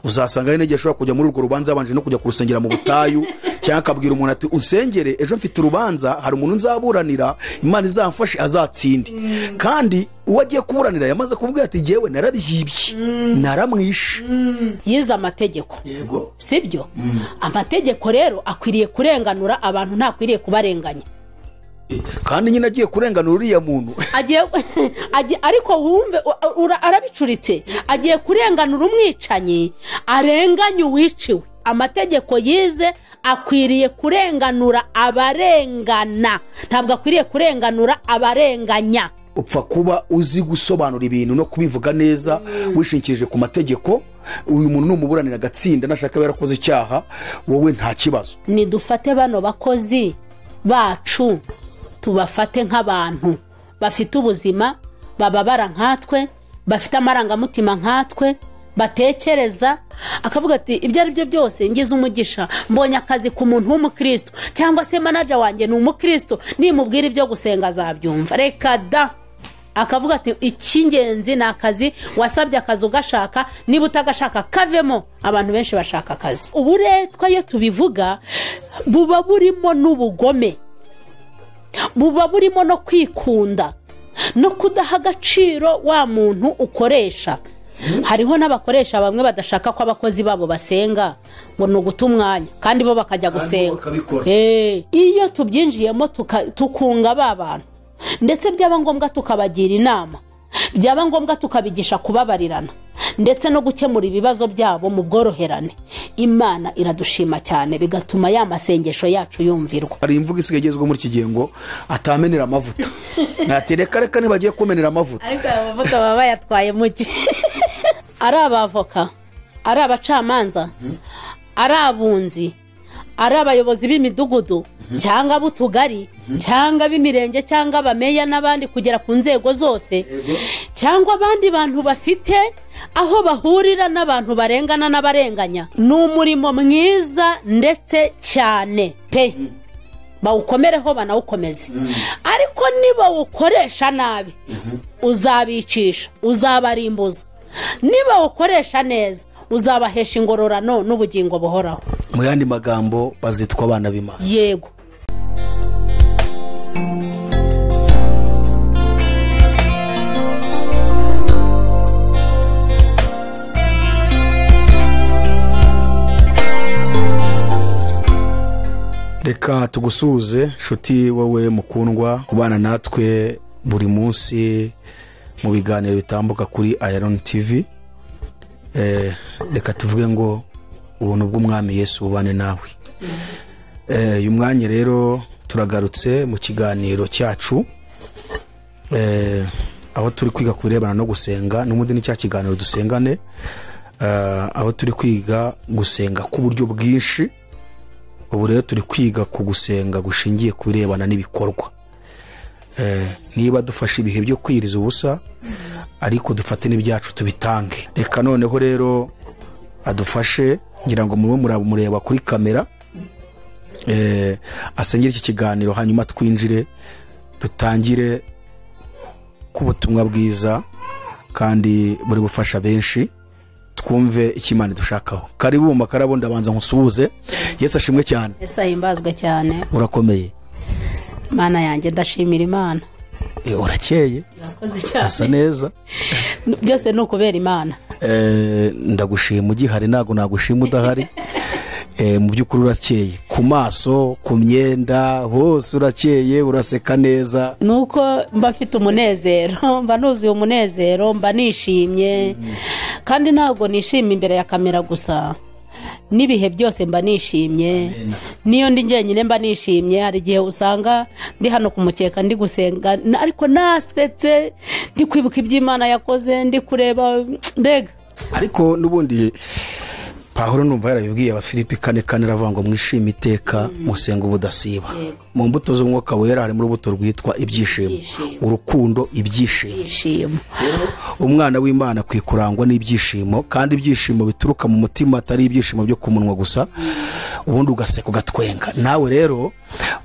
Uzasanga ari n'igihe ashobora kujya muri urwo rubanza yabanje no kujya kurusengera mu butayu, cyangwa akabwira umuntu ati unsengere ejo mfite urubanza, hari umuntu nzaburanira, Imana izamfashe azatsinde. Kandi uwo agiye kuburanira yamaze kuvuga ati jyewe narabyibye, naramwishe. Yize amategeko. Yego. Sibyo? Amategeko rero akwiriye kurenganura abantu, ntakwiriye kubarenganya. Kandi nyine agiye kurenganura uriya muntu. Agiye ariko wumve arabicuritse, agiye kurenganura umwicanyi, arenganya uwiciwe. Amategeko yize akwiriye kurenganura abarengana, ntabwo akwiriye kurenganura abarenganya. Upfa kuba uzi gusobanura ibintu no kubivuga neza wishingikirije ku mategeko. Uyu muntu numuburanira agatsinda, nashaka yarakoze icyaha, wowe nta kibazo. Ni dufate bano bakozi bacu tubafate nk'abantu bafite ubuzima, bababara nkatwe, bafite amarangamutima nkatwe, batekereza. Akavuga ati ibyo ari byo byose ngize umugisha, mbonye akazi ku muntu w'umukristo, cyangwa se manager wanjye ni umukristo, nimubwira ibyo gusenga azabyumva. Reka da. Akavuga ati icy'ingenzi ni akazi, wasabye akazi ugashaka, niba utagashaka kavemo. Abantu benshi bashaka akazi. Uburetwa iyo tubivuga buba burimo n'ubugome, buba burimo no kwikunda no kudaha agaciro wa muntu ukoresha. Hariho n'abakoresha bamwe badashaka ko abakozi babo basenga, ngo ni uguta umwanya, kandi bo bakajya gusenga. Iyo tubyinjiyemo tukunga ba bantu, ndetse byaba ngombwa tukabagira inama, byaba ngombwa tukabigisha kubabarirana, ndetse no gukemura ibibazo byabo mu bworoherane, Imana iradushima cyane, bigatuma ya masengesho yacu yumvirwa. Hari imvugo isigaye igezweho muri iki gihe ngo atamenera amavuta. Natereka reka nibagiye kumenera amavuta. Ariko aya mavuta baba bayatwaye muke. Ari abavoka, ari abacamanza, ari abunzi, ari abayobozi b'imidugudu, cyangwa ab'utugari, cyangwa ab'imirenge, cyangwa abameya n'abandi kugera ku nzego zose, cyangwa abandi bantu bafite aho bahurira n'abantu barengana n'abarenganya. Ni umurimo mwiza ndetse cyane pe, bawukomereho banawukomeze. Ariko niba ukoresha nabi uzabicisha, uzabarimbuza. Niba ukoresha neza uzabahesha ingororano n'ubugingo buhoraho. Mu yandi magambo bazitwa abana b'Imana. Yego. Reka tugusuhuze nshuti wowe mukundwa kubana natwe buri munsi mu biganiro bitambuka kuri Iron TV. Reka tuvuge ngo ubuntu bw'Umwami Yesu bubane nawe. Uyu mwanya rero turagarutse mu kiganiro cyacu, aho turi kwiga kubirebana no gusenga. N'ubundi ni cya kiganiro dusengane, aho turi kwiga gusenga ku buryo bwinshi. Ubu rero turi kwiga ku gusenga gushingiye ku birebana n'ibikorwa. Niba dufashe ibihe byo kwiriza ubusa, ariko dufate n'ibyacu tubitange. Reka noneho rero adufashe, ngira ngo mube mureba kuri kamera, asengere iki kiganiro, hanyuma twinjire dutangire ku butumwa bwiza kandi buri gufasha benshi, twumve icyo Imana dushakaho. Karibu mu makarabo, ndabanza nkusuhuze. Yesu ashimwe cyane. Yesu ahimbazwe cyane. Urakomeye. Mana yanjye ndashimira Imana. Urakeye. Urakoze cyane. Asa neza. Byose ni ukubera Imana. Ndagushima ugihari, ntago nagushima udahari. Mu by'ukuri urakeye, ku maso, ku myenda, hose urakeye, uraseka neza. Nuko mba mfite umunezero, mba nuzuye umunezero, mba nishimye. Kandi ntabwo nishimye imbere ya kamera gusa, n'ibihe byose mba nishimye. Niyo ndi njyenyine mba nishimye. Hari igihe usanga ndi hano kumukeka ndi gusenga, ariko nasetse, ndi kwibuka iby'Imana yakoze, ndi kureba mbega. Ariko n'ubundi Pawulo numva yarabibwiye Abafilipi 4:4 aravuga ngo mwishime iteka, musenga ubudasiba. Mu mbuto z'umwuka wera harimo urubuto rwitwa ibyishimo, urukundo, ibyishimo. Umwana w'Imana akwiye kurangwa n'ibyishimo, kandi ibyishimo bituruka mu mutima, atari ibyishimo byo ku munwa gusa. Ubundi ugaseka ugatwenga. Nawe rero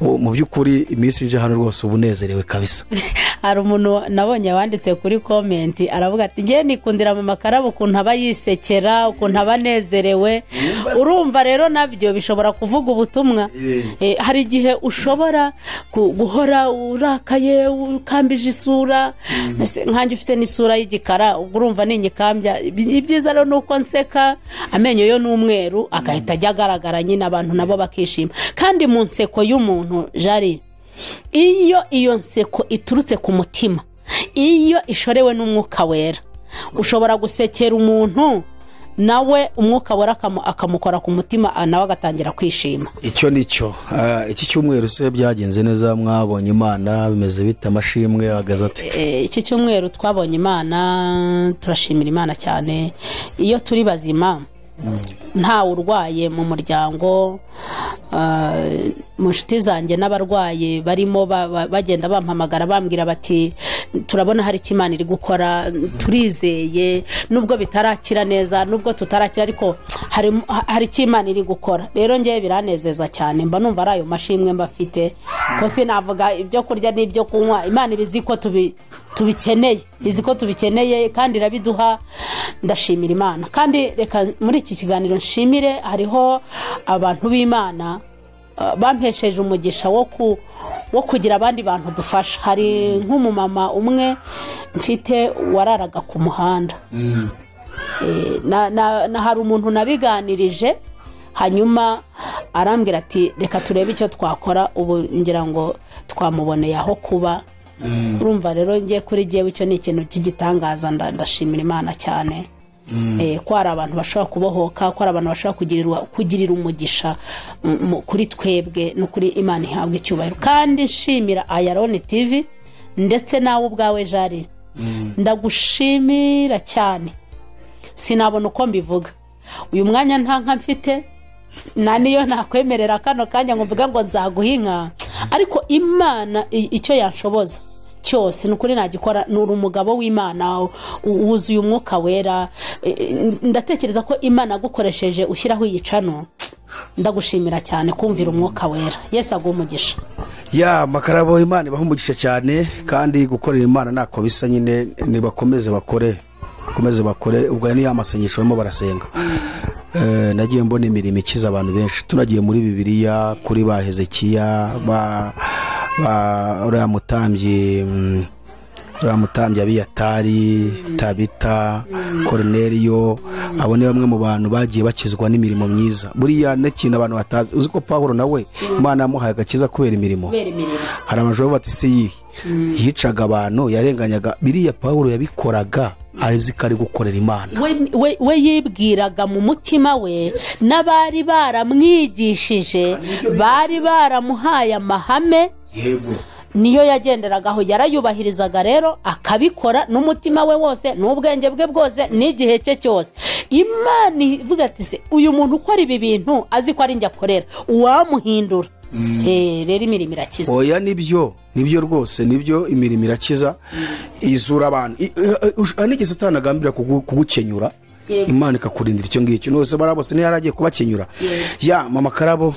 mu by'ukuri iminsi ije hano rwose ubunezerewe kabisa. Hari umuntu nabonye wanditse kuri comment aravuga ati ngiye nikundira Mama Karabo ukuntu aba yisekera, ukuntu aba anezerewe. Urumva rero nabyo bishobora kuvuga ubutumwa. Hari igihe ushobora guhora urakaye, ukambije isura, nkanjye ufite n'isura y'igikara, ubwo urumva ninyikambya. Ibyiza rero nuko nseka, amenyo yo n'umweru agahita ajya agaragara nyine, abantu nabo bakishima. Kandi mu nseko y'umuntu jari, iyo iyo nseko iturutse ku mutima, iyo ishorewe n'umwuka wera, ushobora gusekera umuntu nawe umwuka wera akamukora ku mutima, nawe agatangira kwishima. Icyo nicyo. Iki cyumweru se byagenze neza, mwabonye Imana bimeze bite, amashimwe ahagaze ate? Iki cyumweru twabonye Imana, turashimira Imana cyane. Iyo turi bazima, ntawe urwaye mu muryango, mu nshuti zanjye n'abarwaye barimo bagenda bampamagara bambwira bati turabona hari icyo Imana iri gukora, turizeye nubwo bitarakira neza, nubwo tutarakira, ariko hari icyo Imana iri gukora. Rero ngewe biranezeza cyane, mba numva ari ayo mashimwe mba mfite, ko sinavuga ibyo kurya n'ibyo kunywa, Imana ibizi ko tubikeneye, izi ko tubikeneye kandi irabiduha. Ndashimira Imana. Kandi reka muri iki kiganiro nshimire hariho abantu b'Imana bampesheje umugisha wo kugira abandi bantu dufasha. Hari nk'umumama umwe mfite wararaga ku muhanda, na hari umuntu nabiganirije, hanyuma arambwira ati reka turebe icyo twakora, ubu ngira ngo twamuboneye aho kuba. Urumva rero ngiye kuri giye icyo ni ikintu cy'igitangaza. Ndashimira Imana cyane, ko hari abantu bashobora kubohoka, ko hari abantu bashobora kugirira umugisha kuri twebwe, no kuri Imana ihabwa icyubahiro. Kandi nshimira Ayaroni TV ndetse nawe ubwawe Jari, ndagushimira cyane, sinabona uko mbivuga. Uyu mwanya nta nka mfite, na niyo nakwemerera kano kanya ngo mvuga ngo nzaguha inka, ariko Imana icyo yanshoboza cyose nukuri nagikora. Nuri umugabo w'Imana wuzuye umwuka wera, ndatekereza ko Imana agukoresheje ushyiraho iyicano. Ndagushimira cyane kumvira umwuka wera. Yesu aguhe umugisha. Ya Makarabo, Imana ibahe umugisha cyane, kandi gukorera Imana ntako bisa nyine, nibakomeze bakore, bakomeze bakore. Ubwo ni ya masengesho barimo barasenga. Nagiye mbona imirimo ikiza abantu benshi. Tunagiye muri Bibiliya kuri ba Hezekiya, ba uriya mutambyi, Abiyatari, Tabita, Korneliyo, abo ni bamwe mu bantu bagiye bakizwa n'imirimo myiza. Buriya n'ikintu abantu batazi, uzi ko Pawulo nawe Imana yamuhaye agakiza kubera imirimo. Hari amajwi bati se yihe yicaga abantu, yarenganyaga, biriya Pawulo yabikoraga azi ko ari gukorera Imana. We yibwiraga mu mutima we, n'abari baramwigishije bari baramuhaye amahame, yego niyo yagenderagaho, yarayubahirizaga rero akabikora n'umutima we wose n'ubwenge bwe bwose n'igihe cye cyose. Imana ivuga ati se uyu muntu ukora ibi bintu azi ko ari njye akorera, uwamuhindura. Rero imirimo irakiza. Oya nibyo, nibyo rwose, nibyo, imirimo irakiza, izura abantu. Anigeze atanagambira kugukenyura, Imana ikakurindira icyo ngicyo. Nose barabose ntiyaragiye kubakenyura. Ya Mama Karabo,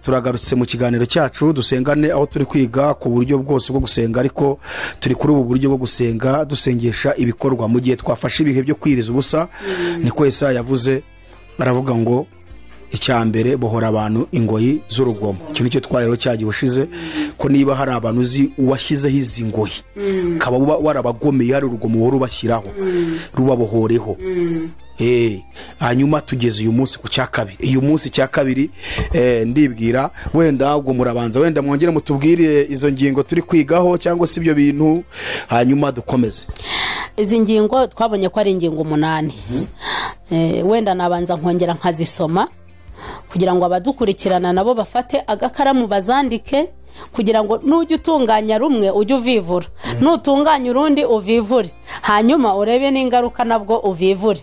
turagarutse mu kiganiro cyacu dusengane, aho turi kwiga ku buryo bwose bwo gusenga, ariko turi kuri ubu buryo bwo gusenga dusengesha ibikorwa. Mu gihe twafashe ibihe byo kwiriza ubusa, niko Yesaya yavuze, aravuga ngo icyambere bohora abantu ingoyi z'urugomo. Icyo nicyo twahero cyagiye ushize, ko niba hari abantu uzi washyizeho izi ngoyi, kaba warabagomeye, hari urugomo wari ubashyiraho, rubabohoreho. Hanyuma tugeze uyu munsi ku cya kabiri. Uyu munsi cya kabiri, ndibwira wenda ubwo murabanza wenda mwongere mutubwire izo ngingo turi kwigaho cyangwa se ibyo bintu, hanyuma dukomeze. Izi ngingo twabonye ko ari ingingo 8. Wenda nabanza nkongera nkazisoma kugira ngo abadukurikirana nabo bafate agakaramu bazandike, kugira ngo nujya utunganya rumwe ujye uvivura, nutunganya urundi uvivure, hanyuma urebe n'ingaruka nabwo uvivure.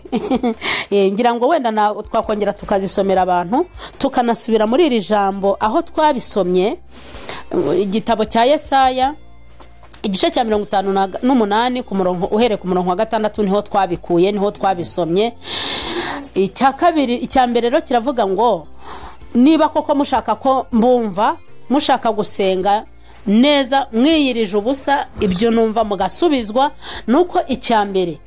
Ngira ngo wenda twakongera tukazisomera abantu, tukanasubira muri iri jambo aho twabisomye, igitabo cya Yesaya igice cya 58 ku murongo, uhere ku murongo wa 6, niho twabikuye, niho twabisomye. Icya kabiri, icya mbere rero kiravuga ngo niba koko mushaka ko mbumva, mushaka gusenga neza mwiyirije ubusa, ibyo numva mugasubizwa, nuko icya mbere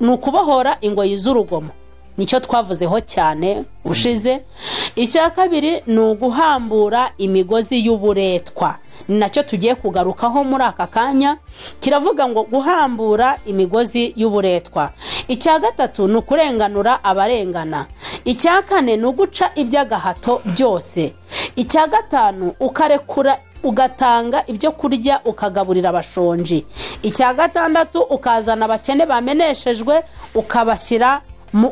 ni ukubohora ingoyi z'urugomo, nicyo twavuzeho cyane ushize. Icya kabiri ni uguhambura imigozi y'uburetwa, ni nacyo tugiye kugarukaho muri aka kanya, kiravuga ngo guhambura imigozi y'uburetwa. Icya gatatu ni ukurenganura abarengana. Icya kane ni uguca iby'agahato byose. Icya gatanu ukarekura ugatanga ibyo kurya ukagaburira abashonji. Icya gatandatu ukazana abakene bameneshejwe ukabashyira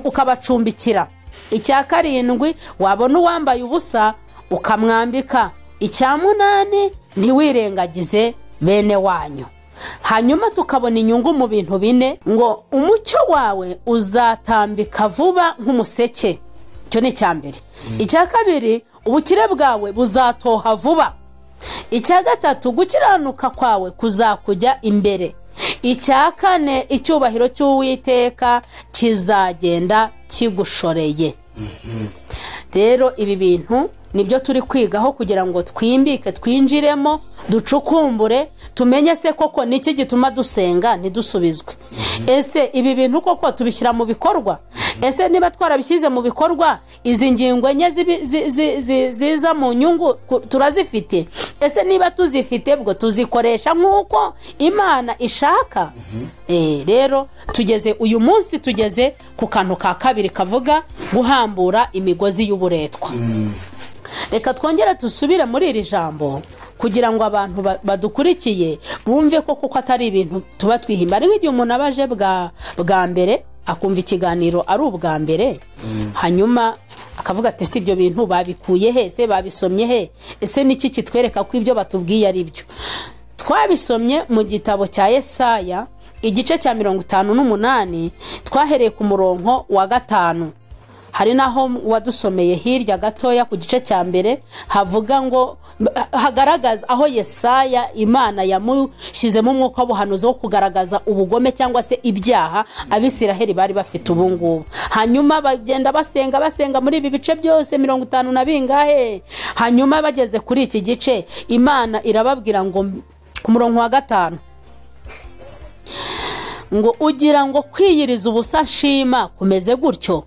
ukabacumbikira. Icya karindwi wabona uwambaye ubusa ukamwambika. Icya munani ntiwirengagize bene wanyu. Hanyuma tukabona inyungu mu bintu bine, ngo umucyo wawe uzatambika vuba nk'umuseke, icyo ni icya mbere. Icya kabiri ubukire bwawe buzatoha vuba. Icya gatatu gukiranuka kwawe kuzakujya imbere. Icya kane icyubahiro cy'Uwiteka kizagenda kigushoreye. Rero ibi bintu nibyo turi kwigaho kugira ngo twimbike, twinjiremo, ducukumbure, tumenye se koko niki gituma dusenga ntidusubizwe. Ese ibi bintu koko tubishyira mu bikorwa? Ese niba twarabishyize mu bikorwa, izi ngingo enye ziza mu nyungu turazifite? Ese niba tuzifite bwo tuzikoresha nk'uko Imana ishaka? Rero tugeze uyu munsi, tugeze ku kantu ka kabiri kavuga guhambura imigozi y'uburetwa. Reka twongere tusubire muri iri jambo kugira ngo abantu badukurikiye bumve ko kuko atari ibintu tuba twihimba. Ari nk'igihe umuntu abaje bwa mbere akumva ikiganiro ari ubwa mbere, hanyuma akavuga ati si ibyo bintu babikuye he? Se babisomye he? Ese niki kitwereka ko ibyo batubwiye ari byo? Twabisomye mu gitabo cya Yesaya igice cya 58, twahereye ku murongo wa 5. Hari naho wadusomeye hirya gatoya ku gice cya mbere havuga ngo hagaragaza aho Yesaya Imana yamushyizemo umwuka w'ubuhanuzi wo kugaragaza ubugome cyangwa se ibyaha Abisiraheli bari bafite ubu ngubu. Hanyuma bagenda basenga basenga muri ibi bice byose 50 na bingahe, hanyuma bageze kuri iki gice Imana irababwira ngo ku murongo wa 5 ngo ugira ngo kwiyiriza ubusa nshima kumeze gutyo,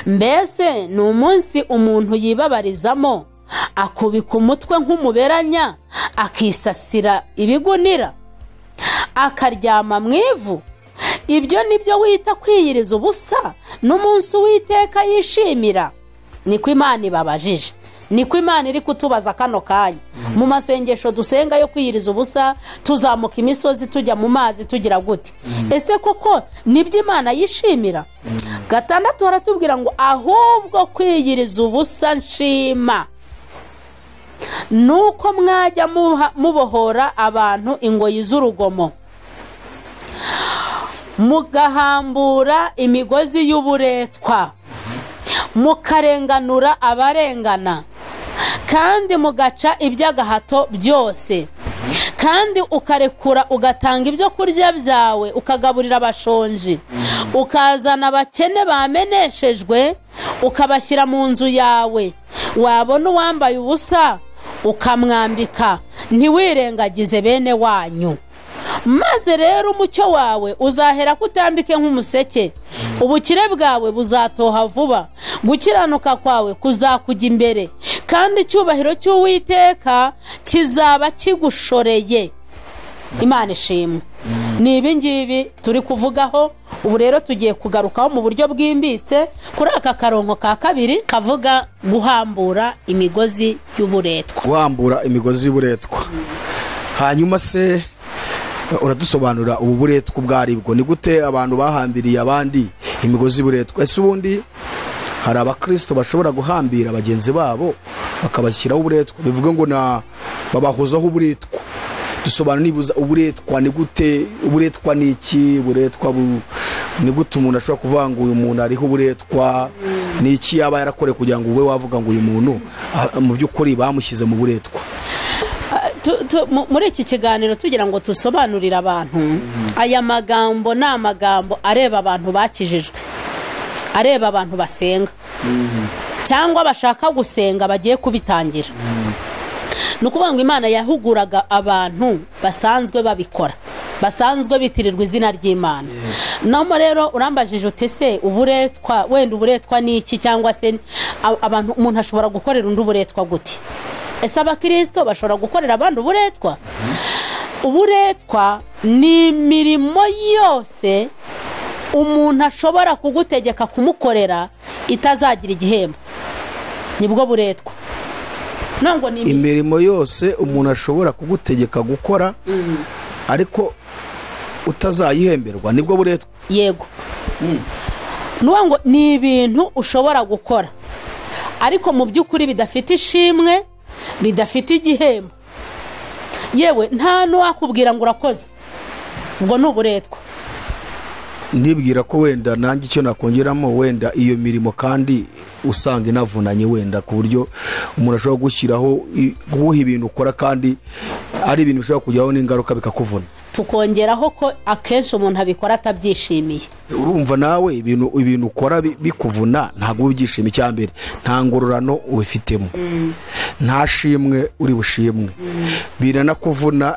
mbese ni umunsi umuntu yibabarizamo akubika umutwe nk'umuberanya, akisasira ibigunira, akaryama mu ivu? Ibyo nibyo wita kwiyiriza ubusa n'umunsi Uwiteka yishimira? Niko Imana ibabajije, niko Imana iri kutubaza kano kanya. Mu masengesho dusenga yo kwiyiriza ubusa, tuzamuka imisozi tujya mu mazi tugira gute? Ese koko nibyo Imana yishimira? 6 haratubwira ngo ahubwo kwiyiriza ubusa nshima nuko mwajya mubohora abantu ingoyi z'urugomo, mugahambura imigozi y'uburetwa, mukarenganura abarengana, kandi mugaca iby'agahato byose, kandi ukarekura ugatanga ibyo kurya byawe ukagaburira abashonji, ukazana abakene bameneshejwe ukabashyira mu nzu yawe, wabona uwambaye ubusa ukamwambika, ntiwirengagize bene wanyu. Maze rero umucyo wawe uzahera kutambike nk'umuseke, ubukire bwawe buzatoha vuba, gukiranuka kwawe kuzakujya imbere, kandi icyubahiro cy'Uwiteka kizaba kigushoreye. Imana ishimwe. Ni ibi ngibi turi kuvugaho ubu. Rero tugiye kugarukaho mu buryo bwimbitse kuri aka karongo ka kabiri kavuga guhambura imigozi y'uburetwa. Guhambura imigozi y'uburetwa. Hanyuma se uradusobanura ubu buretwa ubwaribwo, ni gute abantu bahambiriye abandi imigozi y'uburetwa? Ese ubundi hari abakristo bashobora guhambira bagenzi babo bakabashyiraho uburetwa, bivuga ngo na babahozaho uburetwa? Dusobanura nibuza uburetwa ni gute, uburetwa ni iki, uburetwa ni gute umuntu ashobora kuvuga ngo uyu muntu ariho uburetwa, ni iki yaba yarakore kugira ngo ube wavuga ngo uyu muntu mu by'ukuri bamushyize mu buretwa? Muri iki kiganiro tugira ngo tusobanurire abantu aya magambo ni amagambo areba abantu bakijijwe, areba abantu basenga cyangwa bashaka gusenga bagiye kubitangira. Ni ukuvuga ngo Imana yahuguraga abantu basanzwe babikora, basanzwe bitirirwa izina ry'Imana. Namo rero urambajije uti se uburetwa, wenda uburetwa ni iki, cyangwa se abantu umuntu ashobora gukorera undi uburetwa gute? Ese abakristo bashobora gukorera abandi uburetwa? Uburetwa ni imirimo yose umuntu ashobora kugutegeka kumukorera itazagira igihembo, nibwo buretwa. Nongo ni imirimo yose umuntu ashobora kugutegeka gukora ariko utazayihemberwa, nibwo buretwa. Yego. Nongo ni ibintu ushobora gukora ariko mu by'ukuri bidafite ishimwe, bidafite igihembo, yewe nta n'uwakubwira ngo urakoze, ubwo ni uburetwa. Ndibwira ko wenda nanjye icyo nakongeramo, wenda iyo mirimo kandi usanga inavunanye, wenda ku buryo umuntu ashobora gushyiraho guha ibintu ukora kandi ari ibintu bishobora kugeraho n'ingaruka bikakuvuna. Tukongeraho ko akenshi umuntu abikora atabyishimiye. Urumva nawe ibintu ukora bikuvuna ntabwo ubyishimiye. Icya mbere, nta ngororano ubifitemo, nta shimwe uri bushimwe, biranakuvuna,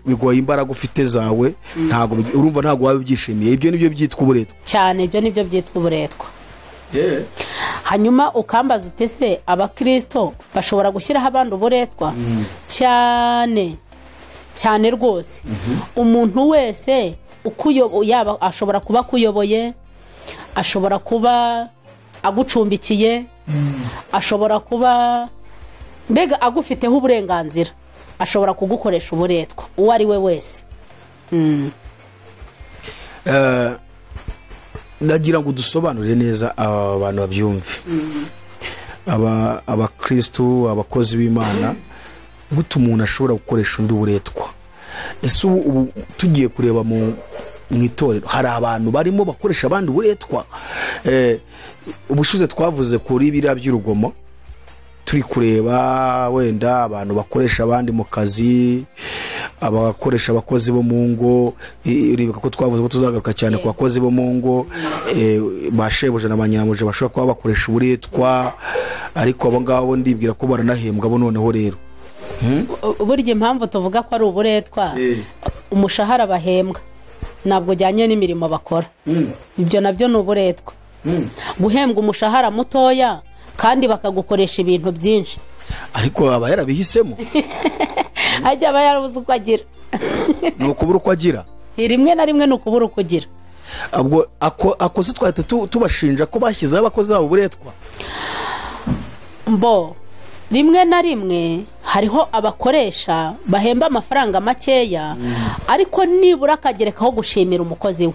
bigoye imbaraga ufite zawe, ntabwo urumva ntabwo wabyishimiye. Ibyo nibyo byitwa uburetwa cyane, ibyo nibyo byitwa uburetwa. Hanyuma ukambaza uti se abakristo bashobora gushyiraho abandi uburetwa? Cyane cyane rwose. Umuntu wese yaba ashobora kuba akuyoboye, ashobora kuba agucumbikiye, ashobora kuba mbega agufiteho uburenganzira, ashobora kugukoresha uburetwa uwo ari we wese. Ndagira ngo dusobanurire neza abantu babyumve. Abakristo, abakozi b'Imana, gute umuntu ashobora gukoresha undi uburetwa? Ese ubu tugiye kureba mu itorero hari abantu barimo bakoresha abandi uburetwa? Ubushize twavuze kuri biriya by'urugomo, turi kureba wenda abantu bakoresha abandi mu kazi, abakoresha abakozi bo mu ngo. Uribuka ko twavuze ko tuzagaruka cyane ku bakozi bo mu ngo, ba shebuja na ba nyirabuja bashobora kuba bakoresha uburetwa, ariko abo ngabo ndibwira ko baranahembwa bo. Noneho rero burya impamvu tuvuga ko ari uburetwa, umushahara bahembwa ntabwo ujyanye n'imirimo bakora. Ibyo nabyo ni uburetwa. Guhembwa umushahara mutoya kandi bakagukoresha ibintu byinshi. Ariko aba yarabihisemo. Ajya aba yarabuze uko agira. Ni ukubura uko agira. Rimwe na rimwe ni ukubura uko ugira. Ubwo akoze twahita tubashinja ko bashyizeho abakozi babo uburetwa. Mbo rimwe na rimwe hariho abakoresha bahemba amafaranga makeya, ariko nibura akagerekaho gushimira umukozi we,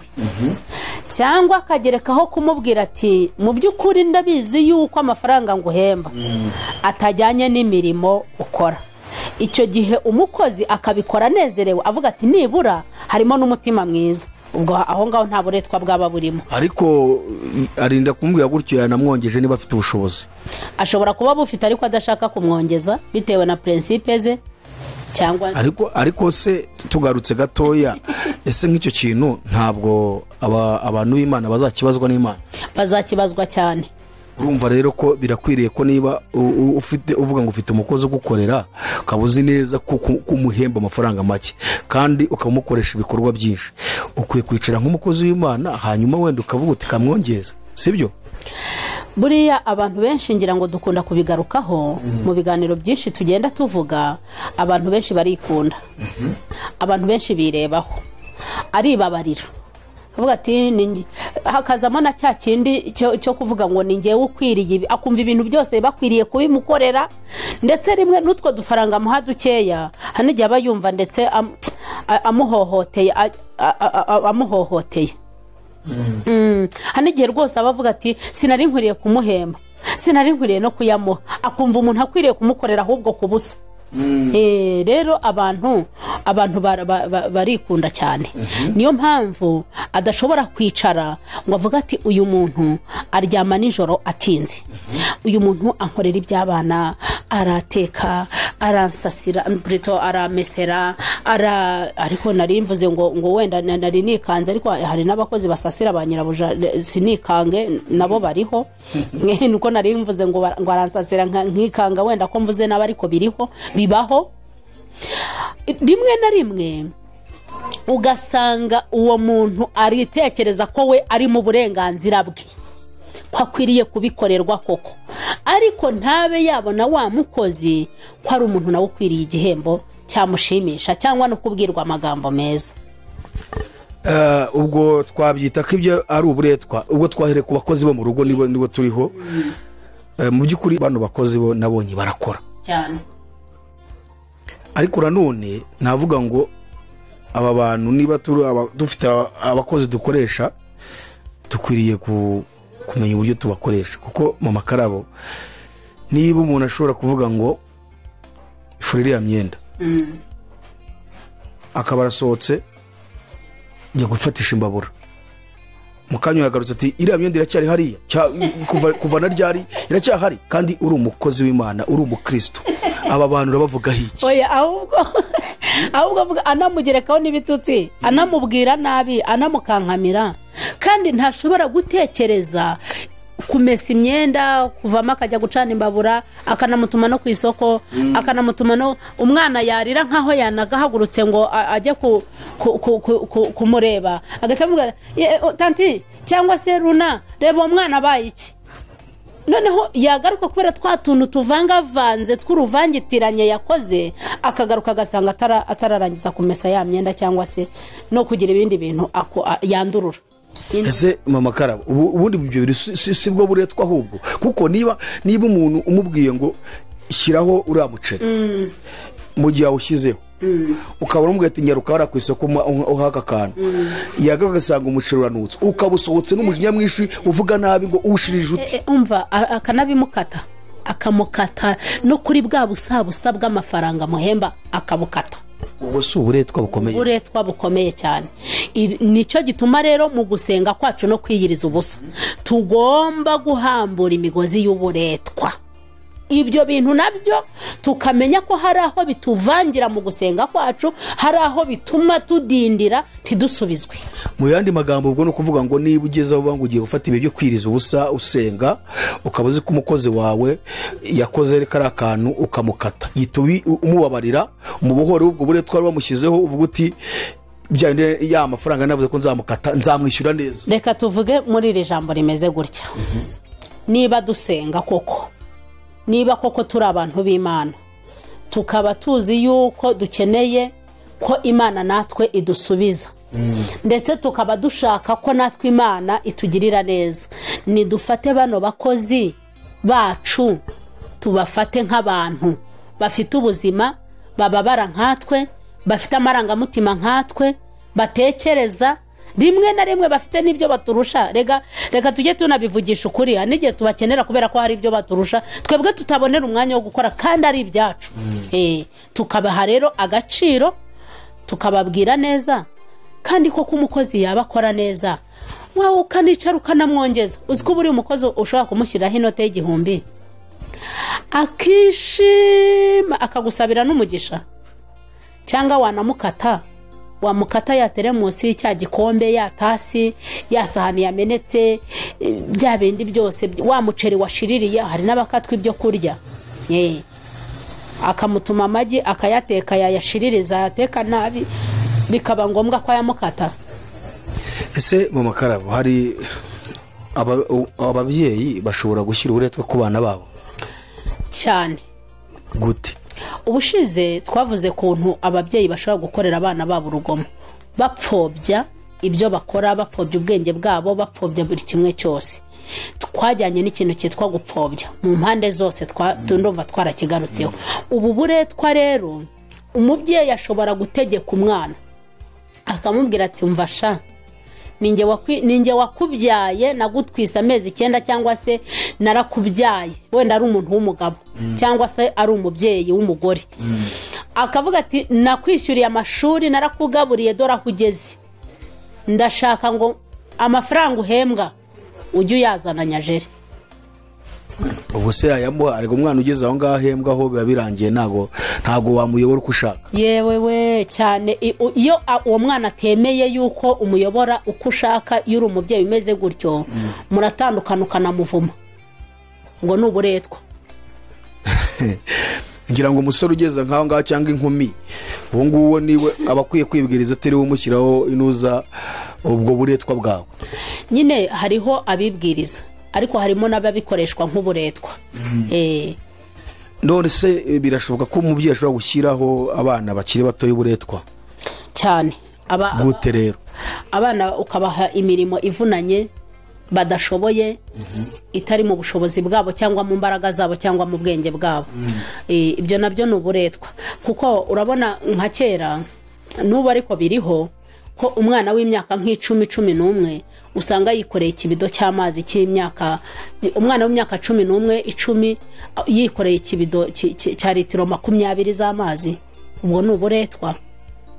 cyangwa akagerekaho kumubwira ati mu by'ukuri ndabizi yuko amafaranga nguhemba atajyanye n'imirimo ukora. Icyo gihe umukozi akabikora anezerewe, avuga ati nibura harimo n'umutima mwiza. Ubwo aho ngaho nta buretwa bwaba burimo. Ariko arinda kumubwira gutyo yanamwongeje niba afite ubushobozi. Ashobora kuba bufite ariko adashaka kumwongeza bitewe na principe ze cyangwa. Ariko se tugarutse gatoya, ese nk'icyo kintu ntabwo abantu b'Imana bazakibazwa n'Imana? Bazakibazwa cyane. Urumva rero ko birakwiriye ko niba ufite uvuga ngo ufite umukozi ugukorera, ukaba uzi neza ko kumuhemba amafaranga make kandi ukamukoresha ibikorwa byinshi, ukwiye kwicara nk'umukozi w'Imana hanyuma wenda ukavuga uti kamwongeza, sibyo? Buriya abantu benshi ngira ngo dukunda kubigarukaho mu biganiro byinshi tugenda tuvuga, abantu benshi barikunda, abantu benshi birebaho, aribabarira, avuga ati hakazamo na cya kindi cyo kuvuga ngo ni ngewe ukwiriye ibi, akumva ibintu byose bakwiriye kubimukorera, ndetse rimwe n'utwo dufaranga amuha dukeya hano igihe aba yumva ndetse amuhohoteye. Hano igihe rwose aba avuga ati sinari nkwiriye kumuhemba, sinari nkwiriye no kuyamuha, akumva umuntu akwiriye kumukorera ahubwo kubusa. Rero abantu barikunda cyane. Niyo mpamvu adashobora kwicara ngo avuge ati uyu muntu aryama nijoro atinze, uyu muntu ankorera iby'abana, arateka, Aransasira, plutôt aramesera, ariko nari mvuze ngo wenda nari nikanze, ariko hari n'abakozi basasira ba nyirabuja, sinikange, nabo bariho. Nuko nari mvuze ngo aransasira nkikanga wenda ko mvuze nabi, ariko biriho, bibaho. Rimwe na rimwe ugasanga uwo muntu aritekereza ko we ari mu burenganzira bwe, ko akwiriye kubikorerwa koko, ariko ntabe yabona wa mukozi ko ari umuntu nawe ukwiriye igihembo cyamushimisha cyangwa no kubwirwa amagambo meza. Ubwo twabyita ko ibyo ari uburetwa. Ubwo twahere ku bakozi bo mu rugo, nibo turiho. Mu by'ukuri bano bakozi bo nabonye barakora cyane, ariko nanone navuga ngo aba bantu niba dufite abakozi dukoresha, dukwiriye kumenya uburyo tubakoresha. Kuko mu makarabo niba umuntu ashobora kuvuga ngo ifure iriya myenda, akaba arasohotse njya gufatisha imbabura, mu kanya yagarutse ati iriya myenda iracyari hariya, kuva na ryari iracyahari, kandi uri umukozi w'Imana, uri umukristo, aba bantu urabavugaho iki? Oya, ahubwo anamugerekaho n'ibitutsi, anamubwira nabi, anamukankamira, kandi ntashobora gutekereza kumesa imyenda, kuvamo akajya gucana imbabura, akanamutuma no ku isoko, akanamutuma no umwana yarira nkaho yanagahagurutse ngo ajye kumureba, agahita amubwira tanti cyangwa se runa, reba uwo mwana abaye iki. Noneho yagaruka kubera twa tuntu tuvangavanze tw'uruvangitiranye yakoze, akagaruka agasanga atararangiza kumesa ya myenda cyangwa se no kugira ibindi bintu yandurura. Ese mama Karabo, ubundi ibyo biri si bwo buretwa ahubwo? Kuko niba umuntu umubwiye ngo shyiraho uriya muceri, mu gihe awushyizeho ukabona umubwiye ati nyaruka hariya ku isoko uhaka akantu, yagaruka agasanga umuceri uranutse, ukaba usohotse n'umujinya mwinshi uvuga nabi ngo uwushirije ute? Umva, akanabimukata, akamukata no kuri bwa busabusa bw'amafaranga muhemba akabukata. Ubwo si uburetwa bukomeye? Uburetwa bukomeye cyane. Nicyo gituma rero mu gusenga kwacu no kwiyiriza ubusa tugomba guhambura imigozi y'uburetwa. Ibyo bintu nabyo tukamenya ko hari aho bituvangira mu gusenga kwacu, hari aho bituma tudindira ntidusubizwe. Mu yandi magambo ubwo no kuvuga ngo niba ugeze aho uvuga ngo ugiye gufata ibyo kwiriza ubusa usenga, ukaba uzi ko umukozi wawe yakoze kariya kantu ukamukata, yita umubabarira, umubohore ubwo buretwa bamushyizeho, uvuga uti bya ya mafaranga navuze ko nzamukata, nzamwishyura neza. Reka tuvuge muri iri jambo rimeze gutya, niba dusenga koko, niba koko turi abantu b'Imana, tukaba tuzi yuko dukeneye ko Imana natwe idusubiza, ndetse tukaba dushaka ko natwe Imana itugirira neza, nidufate bano bakozi bacu tubafate nk'abantu bafite ubuzima, bababara nkatwe, bafite amarangamutima nkatwe, batekereza rimwe na rimwe bafite n'ibyo baturusha. Reka tujye tunabivugisha ukuri, n'igihe tubakenera kubera ko hari ibyo baturusha twebwe tutabonera umwanya wo gukora kandi ari ibyacu. Tukabaha rero agaciro, tukababwira neza, kandi koko umukozi yaba akora neza wawe ukanicara ukanamwongeza. Uzi ko buri umukozi ushobora kumushyiraho inote y'1000 akishima akagusabira n'umugisha, cyangwa wanamukata, wamukata ya teremusi, cya gikombe, ya tasi, ya sahani yamenetse, bya bindi byose, wa muceri washiririye. Hari n'abakatwa ibyo kurya, akamutuma amagi akayateka, yayashiririza, yateka nabi, bikaba ngombwa ko ayamukata. Ese mama Karabo, hari ababyeyi bashobora gushyira uburetwa ku bana babo? Cyane. Gute? Ubushize twavuze kuntu ababyeyi bashobora gukorera abana babo urugomo, bapfobya ibyo bakora, bapfobya ubwenge bwabo, bapfobya buri kimwe cyose. Twajyanye n'ikintu cyitwa gupfobya mu mpande zose, ndumva twarakigarutseho. Ubu buretwa rero, umubyeyi ashobora gutegeka umwana akamubwira ati umva sha, ninjye wakubyaye, nagutwise amezi 9 cyangwa se narakubyaye, wenda ari umuntu w'umugabo cyangwa se ari umubyeyi w'umugore, akavuga ati nakwishyuriye amashuri, narakugaburiye, dore aho ugeze, ndashaka ngo amafaranga uhembwa ujye uyazana nyajere. Ubwo se yayamuha? Ariko umwana ugeze aho ngaho ahembwa aho biba birangiye, ntago wamuyobora uko ushaka. Yewe we cyane, iyo uwo mwana atemeye yuko umuyobora uko ushaka, iyo uri umubyeyi umeze gutyo muratandukana ukanamuvuma, ngo ni uburetwa. Ngira ngo umusore ugeze nk'aho ngaho cyangwa inkumi, uwo nguwo niwe aba akwiye kwibwiriza utiriwe umushyiraho inuza ubwo buretwa bwawe. Nyine hariho abibwiriza, ariko harimo n'ababikoreshwa nk'uburetwa. None se birashoboka ko umubyeyi ashobora gushyiraho abana bakiri bato y'uburetwa? Cyane. Gute rero? Abana ukabaha imirimo ivunanye badashoboye, itari mu bushobozi bwabo cyangwa mu mbaraga zabo cyangwa mu bwenge bwabo. Ibyo nabyo ni uburetwa, kuko urabona nka kera n'ubu ariko biriho ko umwana w'imyaka nk'icumi 11 usanga yikoreye ikibido cy'amazi cy'imyaka, umwana w'imyaka 11 10 yikoreye ikibido cya litiro 20 z'amazi. Ubwo ni uburetwa,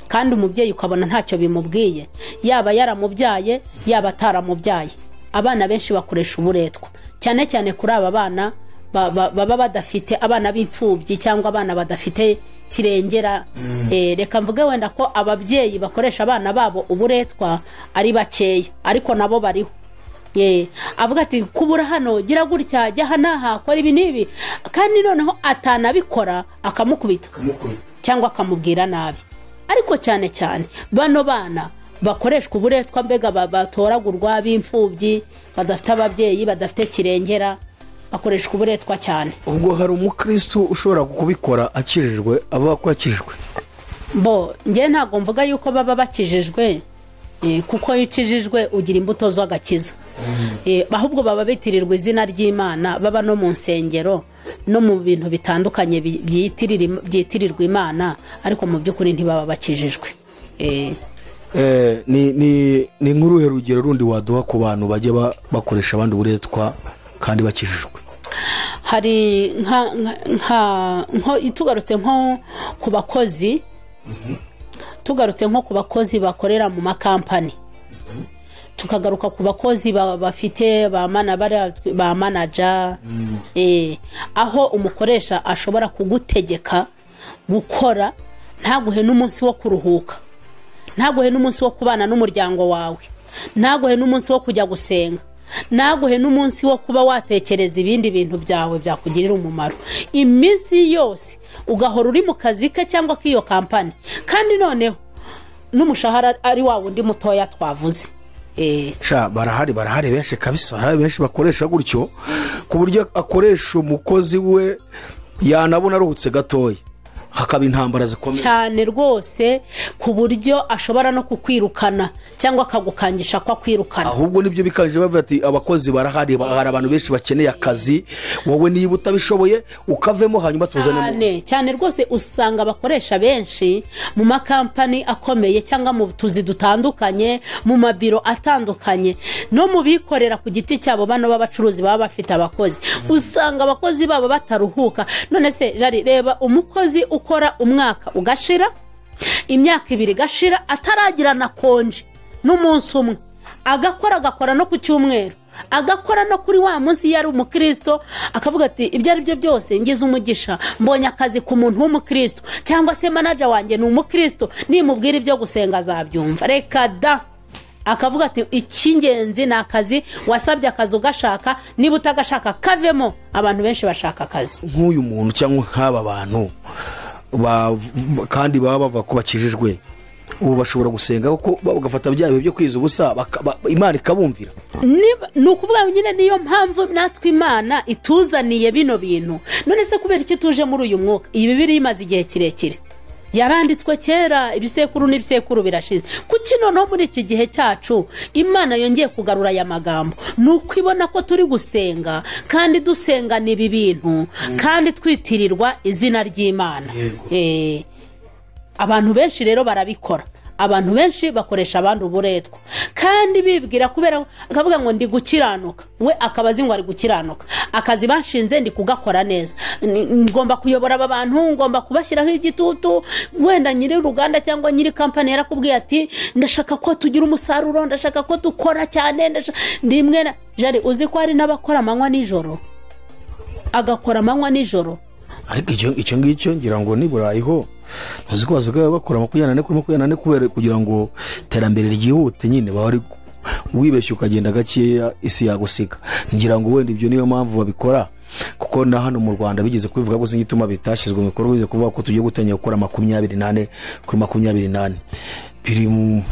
kandi umubyeyi ukabona ntacyo bimubwiye, yaba yaramubyaye yaba ataramubyaye. Abana benshi bakoresha uburetwa, cyane cyane kuri aba bana baba badafite, abana b'imfubyi cyangwa abana badafite kirengera. Reka mvuge wenda ko ababyeyi bakoresha abana babo uburetwa ari bakeya, ariko nabo bariho. Avuga ati kubura hano, gira gutya, jya aha n'aha, kora ibi n'ibi, kandi noneho atanabikora akamukubita cyangwa akamubwira nabi. Ariko cyane cyane bano bana bakoreshwa uburetwa, mbega batoragurwa b'imfubyi badafite ababyeyi badafite kirengera, bakoreshwa uburetwa cyane. Ubwo hari umukristo ushobora kubikora akijijwe, avuga ko akijijwe? Bo njye ntabwo mvuga yuko baba bakijijwe, kuko iyo ukijijwe ugira imbuto z'agakiza. Ahubwo baba bitirirwa izina ry'Imana, baba no mu nsengero no mu bintu bitandukanye byitirirwa Imana, ariko mu by'ukuri ntibaba bakijijwe. Ni nk'uruhe rugero rundi waduha ku bantu bajya bakoresha abandi uburetwa kandi bakijijwe? Hari tugarutse nko ku bakozi, tugarutse nko ku bakozi bakorera mu makampani, tukagaruka ku bakozi bafite ba manager, aho umukoresha ashobora kugutegeka gukora ntaguhe n'umunsi wo kuruhuka, ntaguhe n'umunsi wo kubana n'umuryango wawe, ntaguhe n'umunsi wo kujya gusenga, ntaguhe n'umunsi wo kuba watekereza ibindi bintu byawe byakugirira umumaro. Iminsi yose ugahora uri mu kazi ke cyangwa k'iyo kampani, kandi noneho n'umushahara ari wa wundi mutoya twavuze. Sha barahari benshi kabisa, barahari benshi bakoresha gutyo, ku buryo akoresha umukozi we yanabona aruhutse gatoya hakaba intambara zikomeye cyane rwose, ku buryo ashobora no kukwirukana cyangwa akagukangisha kwa kwirukana. Ahubwo nibyo bikanje bavuga ati abakozi barahari, hari abantu benshi bakeneye akazi, wowe niba utabishoboye ukavemo hanyuma tuzanemo. Cyane cyane rwose usanga abakoresha benshi mu makampani akomeye cyangwa mu tuzi dutandukanye, mu mabiro atandukanye, no mu bikorera ku giti cyabo, bano b'abacuruzi baba bafite abakozi, usanga abakozi babo bataruhuka. None se Jari, reba umukozi ukora umwaka ugashira, imyaka 2 igashira, ataragira na konje n'umunsi umwe, agakora no ku cyumweru, agakora no kuri wa munsi yari umukristo, akavuga ati ibyo ari byo byose ngize umugisha, mbonye akazi ku muntu w'umukristo, cyangwa se manager wanjye ni umukristo, nimubwira ibyo gusenga azabyumva. Reka da, akavuga ati icy'ingenzi ni akazi, wasabye akazi ugashaka, niba utagashaka kavemo. Abantu benshi bashaka akazi. Nk'uyu muntu cyangwa nk'aba bantu kandi baba bava ko bakijijwe, ubu bashobora gusenga kuko bagafata bya bihe byo kwiza ubusa, Imana ikabumvira. Ni ukuvuga nyine niyo mpamvu natwe Imana ituzaniye bino bintu. None se kubera iki tuje muri uyu mwuka? Iyi Bibiliya imaze igihe kirekire, yaranditswe kera, ibisekuru n'ibisekuru birashize. Kuki noneho muri iki gihe cyacu Imana yongeye kugarura aya magambo? Ni uko ibona ko turi gusenga, kandi dusengana ibi bintu, kandi twitirirwa izina ry'Imana. Abantu benshi rero barabikora, abantu benshi bakoresha abandi uburetwa, kandi bibwira kubera akavuga ngo ndi gukiranuka, we akaba azi ngo ari gukiranuka, akazi banshinze ndi kugakora neza, ngomba kuyobora aba bantu, ngomba kubashyiraho igitutu. Wenda nyiri uruganda cyangwa nyiri kampani yarakubwiye ati ndashaka ko tugira umusaruro, ndashaka ko dukora cyane, ndimwe na Jari, uzi ko hari n'abakora amanywa nijoro. Agakora amanywa nijoro. Ariko icyo ngicyo ngira ngo ni Burayi ho ntuzi ko basigaye bakora 24 kuri 24 kubera kugira ngo iterambere ryihute nyine, bari wibeshye ukagenda gakeya isi yagusiga. Ngira ngo wenda ibyo niyo mpamvu babikora, kuko na hano mu Rwanda bigeze kubivuga gusa igituma bitashyizwe mu bikorwa, bize kuvuga ko tugiye gutangira gukora 24 kuri 24 biri mu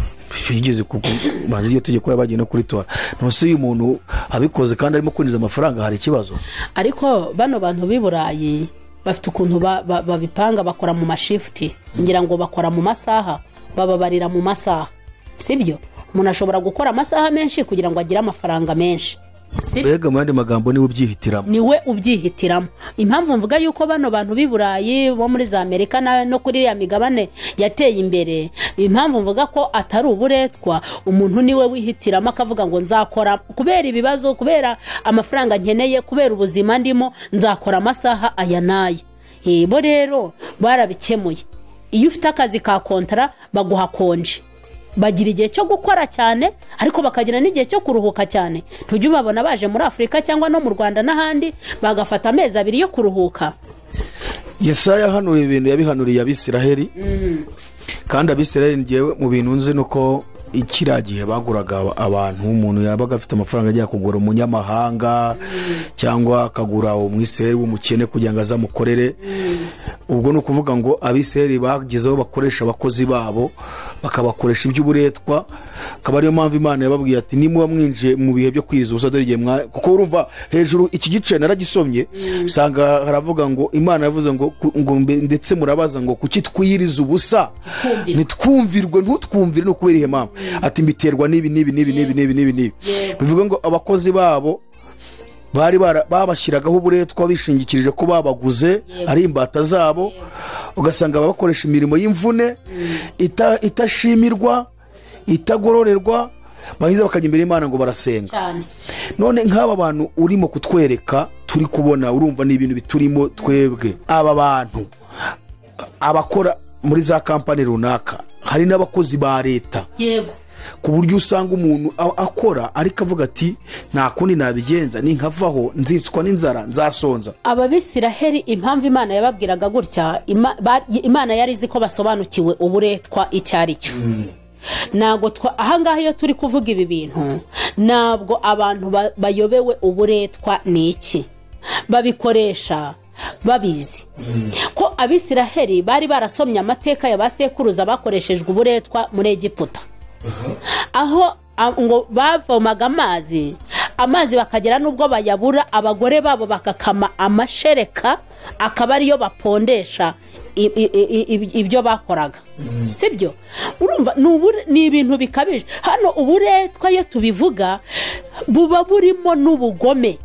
bigeze kubanza iyo tujye kuba bagiye no kuritora. Ntusi uyu muntu abikoze kandi arimo kwinjiza amafaranga, hari ikibazo. Ariko bano bantu b'i Burayi bafite ukuntu babipanga, bakora mu mashifuti, ngira ngo bakora mu masaha, bababarira mu masaha, sibyo? Umuntu ashobora gukora amasaha menshi kugira ngo agire amafaranga menshi. Mbega mu yandi magambo niwe ubyihitiramo. Niwe ubyihitiramo. Impamvu mvuga yuko bano bantu b'i Burayi bo muri za Amerika no kuri iriya migabane yateye imbere, impamvu mvuga ko atari uburetwa, umuntu niwe wihitiramo akavuga ngo nzakora kubera ibibazo, kubera amafaranga nkeneye, kubera ubuzima ndimo, nzakora amasaha aya n'aya. Bo rero barabikemuye. Iyo ufite akazi ka kontara baguha konje, bagira igihe cyo gukora cyane ariko bakagira n'igihe cyo kuruhuka cyane. Ntujya ubabona baje muri Afurika cyangwa no mu Rwanda n'ahandi bagafata amezi 2 yo kuruhuka. Yesaya yahanuriye ibintu yabihanuriye Abisiraheli. Kandi Abisiraheli ngewe mu bintu nzi nuko ikiragihe baguraga abantu, umuntu yabaga afite amafaranga ajya kugura umunyamahanga cyangwa akagura umwisiraheli w'umukene kugira ngo azamukorere. Ubwo ni ukuvuga ngo Abisiraheli bagezeho bakoresha abakozi babo, bakabakoresha iby'uburetwa. Akaba ariyo mpamvu Imana yababwiye ati nimuba mwinjiye mu bihe byo kwizuza, dore igihe kuko urumva hejuru iki gice naragisomye sanga haravuga ngo Imana yavuze ngo ndetse murabaza ngo kuki twiyiriza ubusa nitwumvirwe, ntutwumvire no kubera ihe mpamvu? Ati mbiterwa n'ibi n'ibi n'ibi n'ibi n'ibi n'ibi n'ibi. Bivuga ngo abakozi babo bari babashyiragaho uburetwa bishingikirije ko babaguze ari imbata zabo, ugasanga babakoresha imirimo y'imvune itashimirwa, itagororerwa, bahiza bakajya imbere y'Imana ngo barasenga. None nk'aba bantu urimo kutwereka turi kubona, urumva ni ibintu biturimo twebwe. Aba bantu abakora muri za kampani runaka, hari n'abakozi ba leta. Yego. Ku buryo usanga umuntu akora ariko avuga ati nta kundi nabigenza, ninkavaho nzicwa n'inzara, nzasonza. Ababisiraheli impamvu Imana yababwiraga gutya, Imana yari izi ko basobanukiwe uburetwa icyo ari cyo. Ntabwo ahangaha iyo turi kuvuga ibi bintu, ntabwo abantu bayobewe uburetwa ni iki, babikoresha babizi ko Abisiraheli bari barasomye amateka ya basekuruza bakoreshejwe uburetwa muri Egiputa, aho ngo bavomaga amazi bakagera n'ubwo bayabura, abagore babo bakakama amashereka akaba ariyo bapondesha ibyo bakoraga. Sibyo? Urumva ni ibintu bikabije. Hano uburetwa iyo tubivuga buba burimo n'ubugome,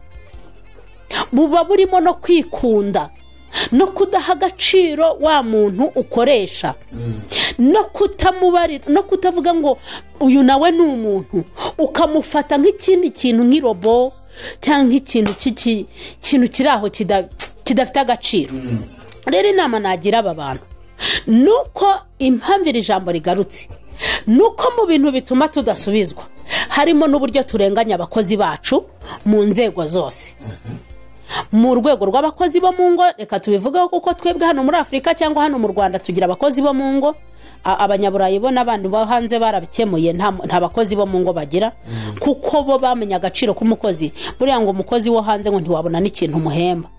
buba burimo no kwikunda, no kudaha agaciro wa muntu ukoresha, no kutamubarira, no kutavuga ngo uyu nawe ni umuntu, ukamufata nk'ikindi kintu nk'irobo cyangwa ikintu kintu kiri aho kidafite agaciro. Rero inama nagira aba bantu nuko impamvu iri jambo rigarutse, nuko mu bintu bituma tudasubizwa harimo n'uburyo turenganya abakozi bacu mu nzego zose. Mu rwego rw'abakozi bo mu ngo, reka tubivugeho kuko twebwe hano muri Afurika cyangwa hano mu Rwanda tugira abakozi bo mu ngo. Abanyaburayi bo n'abandi bo hanze barabikemuye, nta bakozi bo mu ngo bagira, kuko bo bamenya agaciro k'umukozi. Buriya ngo umukozi wo hanze ngo ntiwabona n'ikintu umuhemba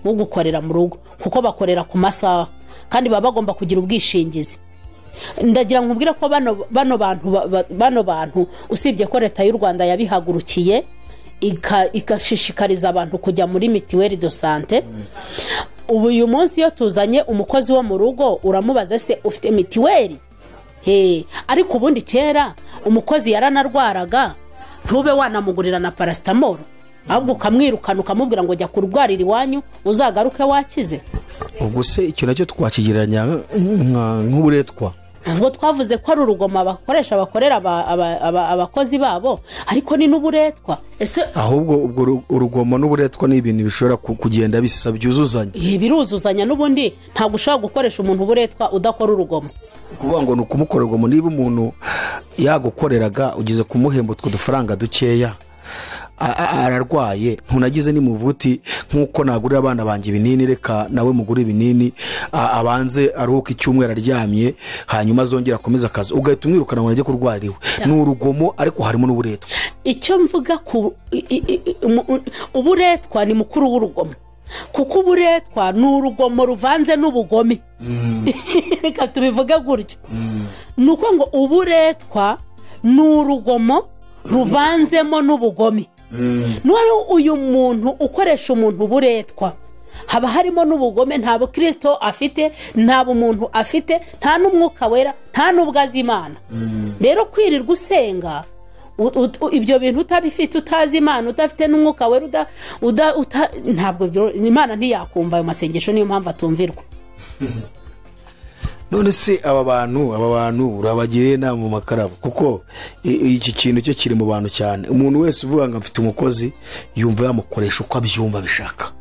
ugukorera mu rugo, kuko bakorera ku masaha kandi baba bagomba kugira ubwishingizi. Ndagira nkubwire ko bano bantu usibye ko leta y'u Rwanda yabihagurukiye igashishikariza abantu kujya muri mituweli de sante, ubu uyu munsi iyo tuzanye umukozi wo mu rugo uramubaza se ufite mituweli? Ariko ubundi kera umukozi yaranarwaraga ntube wanamugurira na paracetamol, ahubwo ukamwirukana ukamubwira ngo jya kurwarira iwanyu uzagaruke wakize. Ubwo se icyo nacyo twakigereranya nk'uburetwa? Ubwo twavuze ko ari urugomo abakoresha bakorera abakozi babo, ariko ni n'uburetwa. Ese ahubwo ubwo urugomo n'uburetwa ni ibintu bishobora kugenda bisa byuzuzanya. Biruzuzanya n'ubundi ntabwo ushobora gukoresha umuntu uburetwa udakora urugomo. Kuvuga ngo ni ukumukora urugomo, niba umuntu yagukoreraga ugize kumuhemba utwo dufaranga dukeya, ararwaye, ntunagize nimuvuti nkuko nagurira abana banjye ibinini, reka nawe mugure ibinini, abanze aruhuke icyumweru aryamye, hanyuma azongera akomeze akazi, ugahita umwirukana ngo ajye kurwarira iwe. Ni urugomo, ariko harimo n'uburetwa. Icyo mvuga ku uburetwa ni mukuru w'urugomo, kuko uburetwa ni urugomo ruvanze n'ubugome. Reka tubivuge gutyo. Ni uko ngo uburetwa ni urugomo ruvanzemo n'ubugome. None uyu muntu ukoresha umuntu uburetwa, haba harimo n'ubugome, nta bukristo afite, nta bumuntu afite, nta n'umwuka wera, nta n'ubwo azi Imana. Rero kwirirwa usenga ibyo bintu utabifite, utazi Imana, udafite n'umwuka wera, ntabwo Imana ntiyakumva ayo masengesho, niyo mpamvu atumvirwa. None se aba bantu urabagiriye inama mu makarabo, kuko iki kintu cyo kiri mu bantu cyane. Umuntu wese uvuga ngo mfite umukozi yumva yamukoresha uko abyumva bishaka.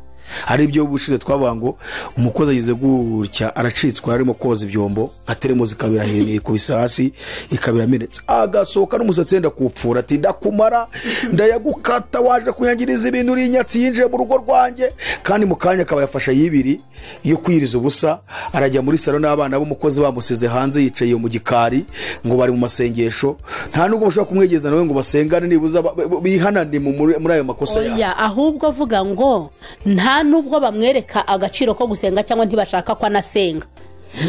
Hari ibyo ubushize twavuga ngo umukozi agize gutya aracitswa, arimo koza ibyombo, ateremuza ikabira hene ikubisa hasi ikabira amenetse, agasohoka n'umusatsi yenda kuwupfura, ati ndakumara, ndayagukata, waje kunyangiriza ibintu, uri inyatsi yinjiye mu rugo rwanjye. Kandi mu kanya akaba yafasha yibiri yo kwiriza ubusa, arajya muri salo n'abana b'umukozi bamusize hanze, yicaye mu gikari ngo bari mu masengesho, nta nubwo bashobora kumwegeza nawe ngo basengane, nibuza bihanane muri ayo makosa yabo. Ahubwo avuga ngo nta nubwo bamwereka agaciro ko gusenga, cyangwa ntibashaka ko anasenga.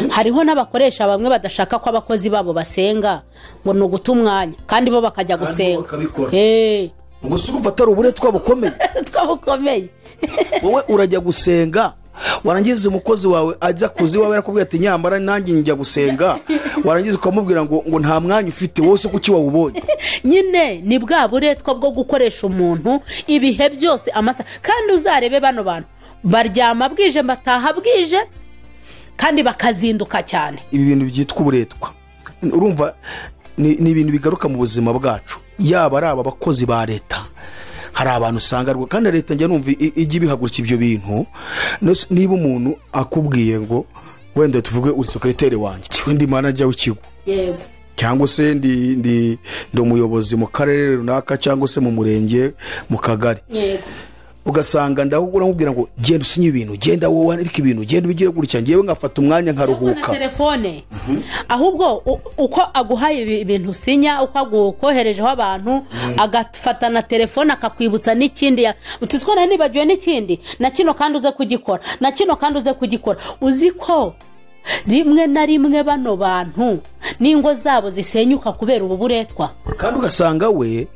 Hariho n'abakoresha bamwe badashaka ko abakozi babo basenga, ngo ni uguta umwanya, kandi bo bakajya gusenga. Gusa urumva atari uburetwa bukomeye. Twabukomeye. Wowe urajya gusenga, warangiza umukozi wawe ajya kuzi wawe arakubwira ati nyamara nanjye njya gusenga, warangiza ukamubwira ngo nta mwanya ufite, wowe se kuki wawubonye? Nyine ni bwa buretwa bwo gukoresha umuntu ibihe byose, amasaha. Kandi uzarebe bano bantu baryama bwije, bataha bwije, kandi bakazinduka cyane. Ibi bintu byitwa uburetwa, urumva ni ibintu bigaruka mu buzima bwacu, yaba ari aba bakozi ba leta. Hari abantu usanga kandi leta njya numva ijya ibihagurutsa ibyo bintu. Niba umuntu akubwiye ngo wenda tuvuge uri secrétaire wanjye, ndi manager w'ikigo, yego, cyangwa se ndi umuyobozi mu karere runaka, cyangwa se mu murenge, mu kagari, yego, ugasanga ndahugura nkubwira ngo genda usinye ibintu, genda wowe wandike ibintu, genda ubigire gutya, ngewe ngafata umwanya nkaruhuka. Telefone ahubwo uko aguhaye ibintu usinya, uko agukoherejeho abantu, agafata na telefone akakwibutsa n'ikindi, utuzikora nibagiwe n'ikindi na kino kandi uze kugikora, na kino kandi uze kugikora. Uzi ko rimwe na rimwe bano bantu n'ingo zabo zisenyuka kubera ubu buretwa. Kandi ugasanga we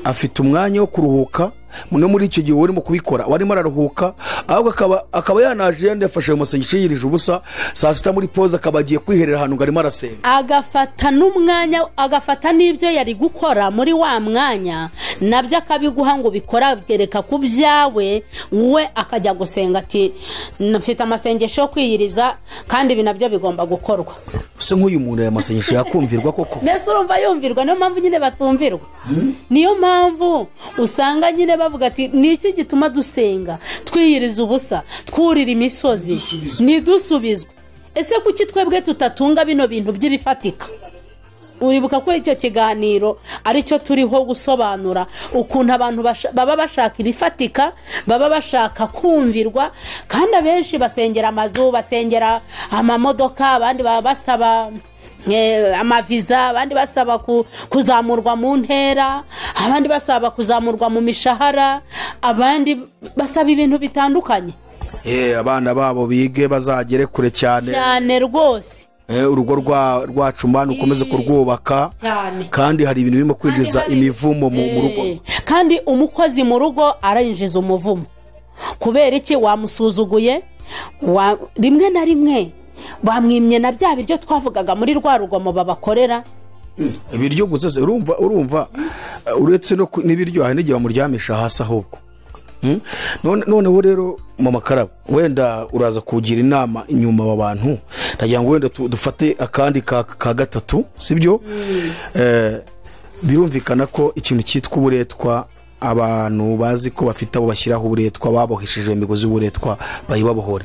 afite umwanya wo kuruhuka, no muri icyo gihe urimo kubikora warimo araruhuka, ahubwo akaba yanaje yafashe mu masengesho yirije ubusa, saa sita muri pause akaba agiye kwiherera ahantu ngo arimo arasenga, agafata n'umwanya, agafata n'ibyo yari gukora muri wa mwanya nabyo akabiguha ngo bikora, byereka ku byawe, we akajya gusenga ati mfite amasengesho yo kwiyiriza, kandi ibi nabyo bigomba gukorwa. Se nk'uyu muntu aya masengesho yakumvirwa koko? Mbese urumva yumvirwa? Niyo mpamvu nyine batumvirwa. Niyo mpamvu usanga nyine bavuga ati ni iki gituma dusenga twiyiriza ubusa, twurira imisozi, ntidusubizwe? Ese kuki twebwe tutatunga bino bintu by'ibifatika? Uribuka ko icyo kiganiro aricyo turiho gusobanura ukuntu abantu baba bashaka ibifatika, baba bashaka kumvirwa, kandi abenshi basengera amazu, basengera amamodoka, abandi baba basaba amaviza, abandi basaba kuzamurwa mu ntera, abandi basaba kuzamurwa mu mishahara, abandi basaba ibintu bitandukanye. Abana babo bige bazagere kure cyane cyane rwose. Urugo rwacu mbana ukomeze kurwubaka, kandi hari ibintu birimo kwinjiza imivumo mu rugo. Kandi umukozi mu rugo arinjiza umuvumo. Kubera iki? Wamusuzuguye, rimwe na rimwe bamwimye na bya biryo twavugaga muri rwa rugomo babakorera. Ibiryo gusa urumva uretse no n'ibiryo hari n'igihe bamuryamisha hasi ahubwo. Noneho rero mama Karabo, wenda uraza kugira inama inyuma aba bantu, ndagira ngo wenda dufate akandi ka gatatu, sibyo? Birumvikana ko ikintu cyitwa uburetwa, abantu bazi ko bafite abo bashyiraho uburetwa, babohesheje imigozi y'uburetwa, bayibabohore.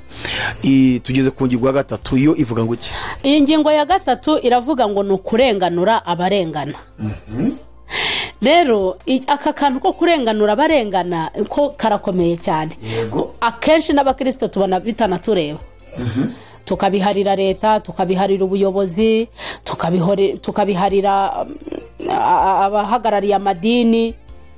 Tugeze ku ngingo ya gatatu, yo ivuga ngo iki? Iyi ngingo ya gatatu iravuga ngo ni ukurenganura abarengana. Rero aka kantu ko kurenganura abarengana ko karakomeye cyane. Yego. Akenshi n'abakirisito tubona bitanatureba, tukabiharira leta, tukabiharira ubuyobozi, tukabiharira abahagarariye amadini,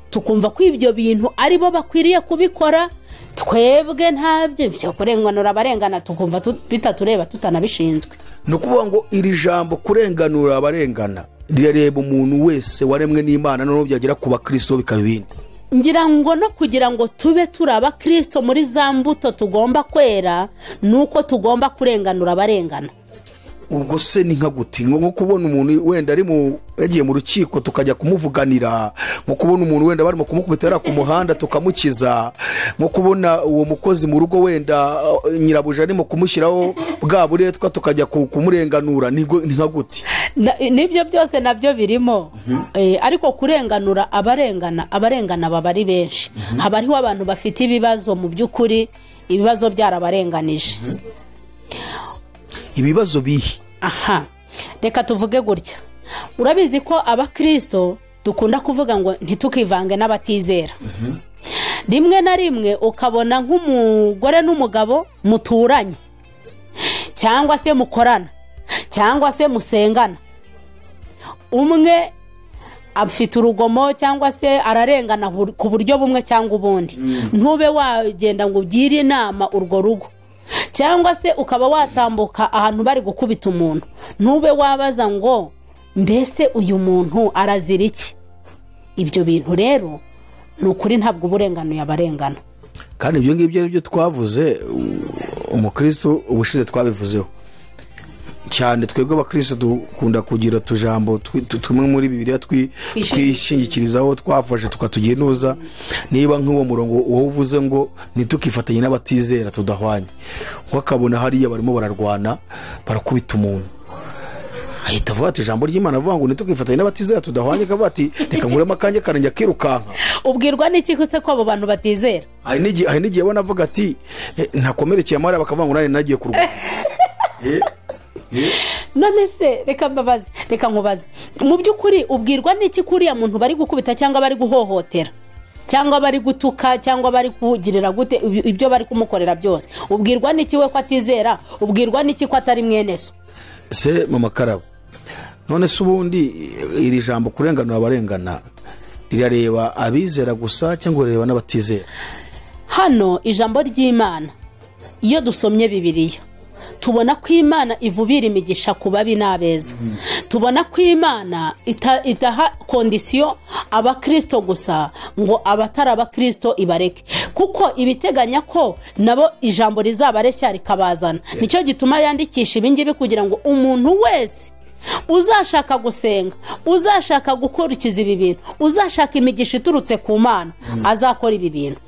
tukumva ko ibyo bintu aribo bakwiriye kubikora, twebwe ntabyo byo kurenganura abarengana tukumva bitatureba tutanabishinzwe. Ni ukuvuga ngo iri jambo kurenganura abarengana rirareba umuntu wese waremwe n'Imana, noneho byagera ku bakristo bikaba ibindi. Ngira ngo no kugira ngo tube turi abakristo muri za mbuto tugomba kwera, nuko tugomba kurenganura abarengana. Ubwo se ni nka gute? Nko kubona umuntu wenda ari yagiye mu rukiko tukajya kumuvuganira, nko kubona umuntu wenda barimo kumukubitira ku muhanda tukamukiza, nko kubona uwo mukozi mu rugo wenda nyirabuja arimo kumushyiraho bwa buretwa tukajya kumurenganura, ni nka gute? Nibyo byose nabyo birimo. Ariko kurenganura abarengana, abarengana baba ari benshi. Haba hariho abantu bafite ibibazo mu by'ukuri, ibibazo byarabarenganije. Ibibazo bihe? Aha, reka tuvuge gutya. Urabizi ko abakristo dukunda kuvuga ngo ntitukivange n'abatizera. Rimwe na rimwe ukabona nk'umugore n'umugabo muturanye, cyangwa se mukorana, cyangwa se musengana, umwe afite urugomo cyangwa se ararengana ku buryo bumwe cyangwa ubundi, ntube wagenda ngo ugire inama urwo rugo, cyangwa se ukaba watambuka ahantu bari gukubita umuntu, ntube wabaza ngo mbese uyu muntu arazira iki? Ibyo bintu rero ni ukuri ntabwo uburenganuye abarengana. Kandi ibyo ngibyo ari byo twavuze, umukristo ubushize twabivuzeho cyane. Twebwe abakristo dukunda kugira tujambo tumwe muri Bibiliya twishingikirizaho, twafashe tukatugenuza. Niba nk'uwo murongo wowe uvuze ngo ntitukifatanye n'abatizera tudahwanye, wakabona hariya barimo bararwana barakubita umuntu, ahita avuga ati ijambo ry'Imana avuga ngo ntitukifatanye n'abatizera tudahwanye, akavuga ati reka nkuremo akanjye karanjya kirukanka. Ubwirwa n'iki se ko abo bantu batizera? Hari n'igihe abona avuga ati ntakomerekeye amara, bakavuga ngo nari nagiye kurwana. None se reka mbabaze, reka nkubaze, mu by'ukuri ubwirwa n'iki kuriya muntu bari gukubita cyangwa bari guhohotera cyangwa bari gutuka cyangwa bari kugirira gute, ibyo bari kumukorera byose, ubwirwa n'iki we ko atizera? Ubwirwa n'iki ko atari mwene so? Se mama Karabo, none se ubundi iri jambo kurenganura abarengana rirareba abizera gusa cyangwa rirareba n'abatizera? Hano ijambo ry'Imana iyo dusomye Bibiliya tubona ko Imana ivubira imigisha ku babi n'abeza. Tubona ko Imana itaha kondisiyo abakristo gusa ngo abatari abakristo ibareke, kuko ibiteganya ko nabo ijambo rizabareshya rikabazana. Nicyo gituma yandikisha ibingibi kugira ngo umuntu wese uzashaka gusenga, uzashaka gukurikiza ibi bintu, uzashaka imigisha iturutse ku Mana, azakora ibi bintu.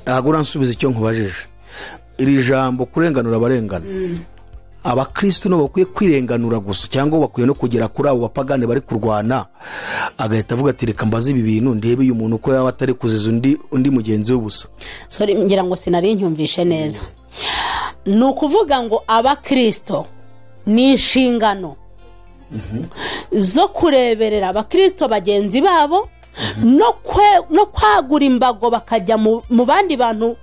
Ntabwo uransubiza icyo nkubajije. Iri jambo kurenganura abarengana, abakristo nabo bakwiye kwirenganura gusa cyangwa bakwiye no kugera kuri abo bapagane bari kurwana, agahita avuga ati reka mbaze ibi bintu ndebe uyu muntu ko yaba atari kuziza undi mugenzi we gusa? Sorry, ngira ngo sinari nyumvishe neza. Ni ukuvuga ngo abakristo ni inshingano zo kureberera abakristo bagenzi babo, no kwagura imbago bakajya mu bandi bantu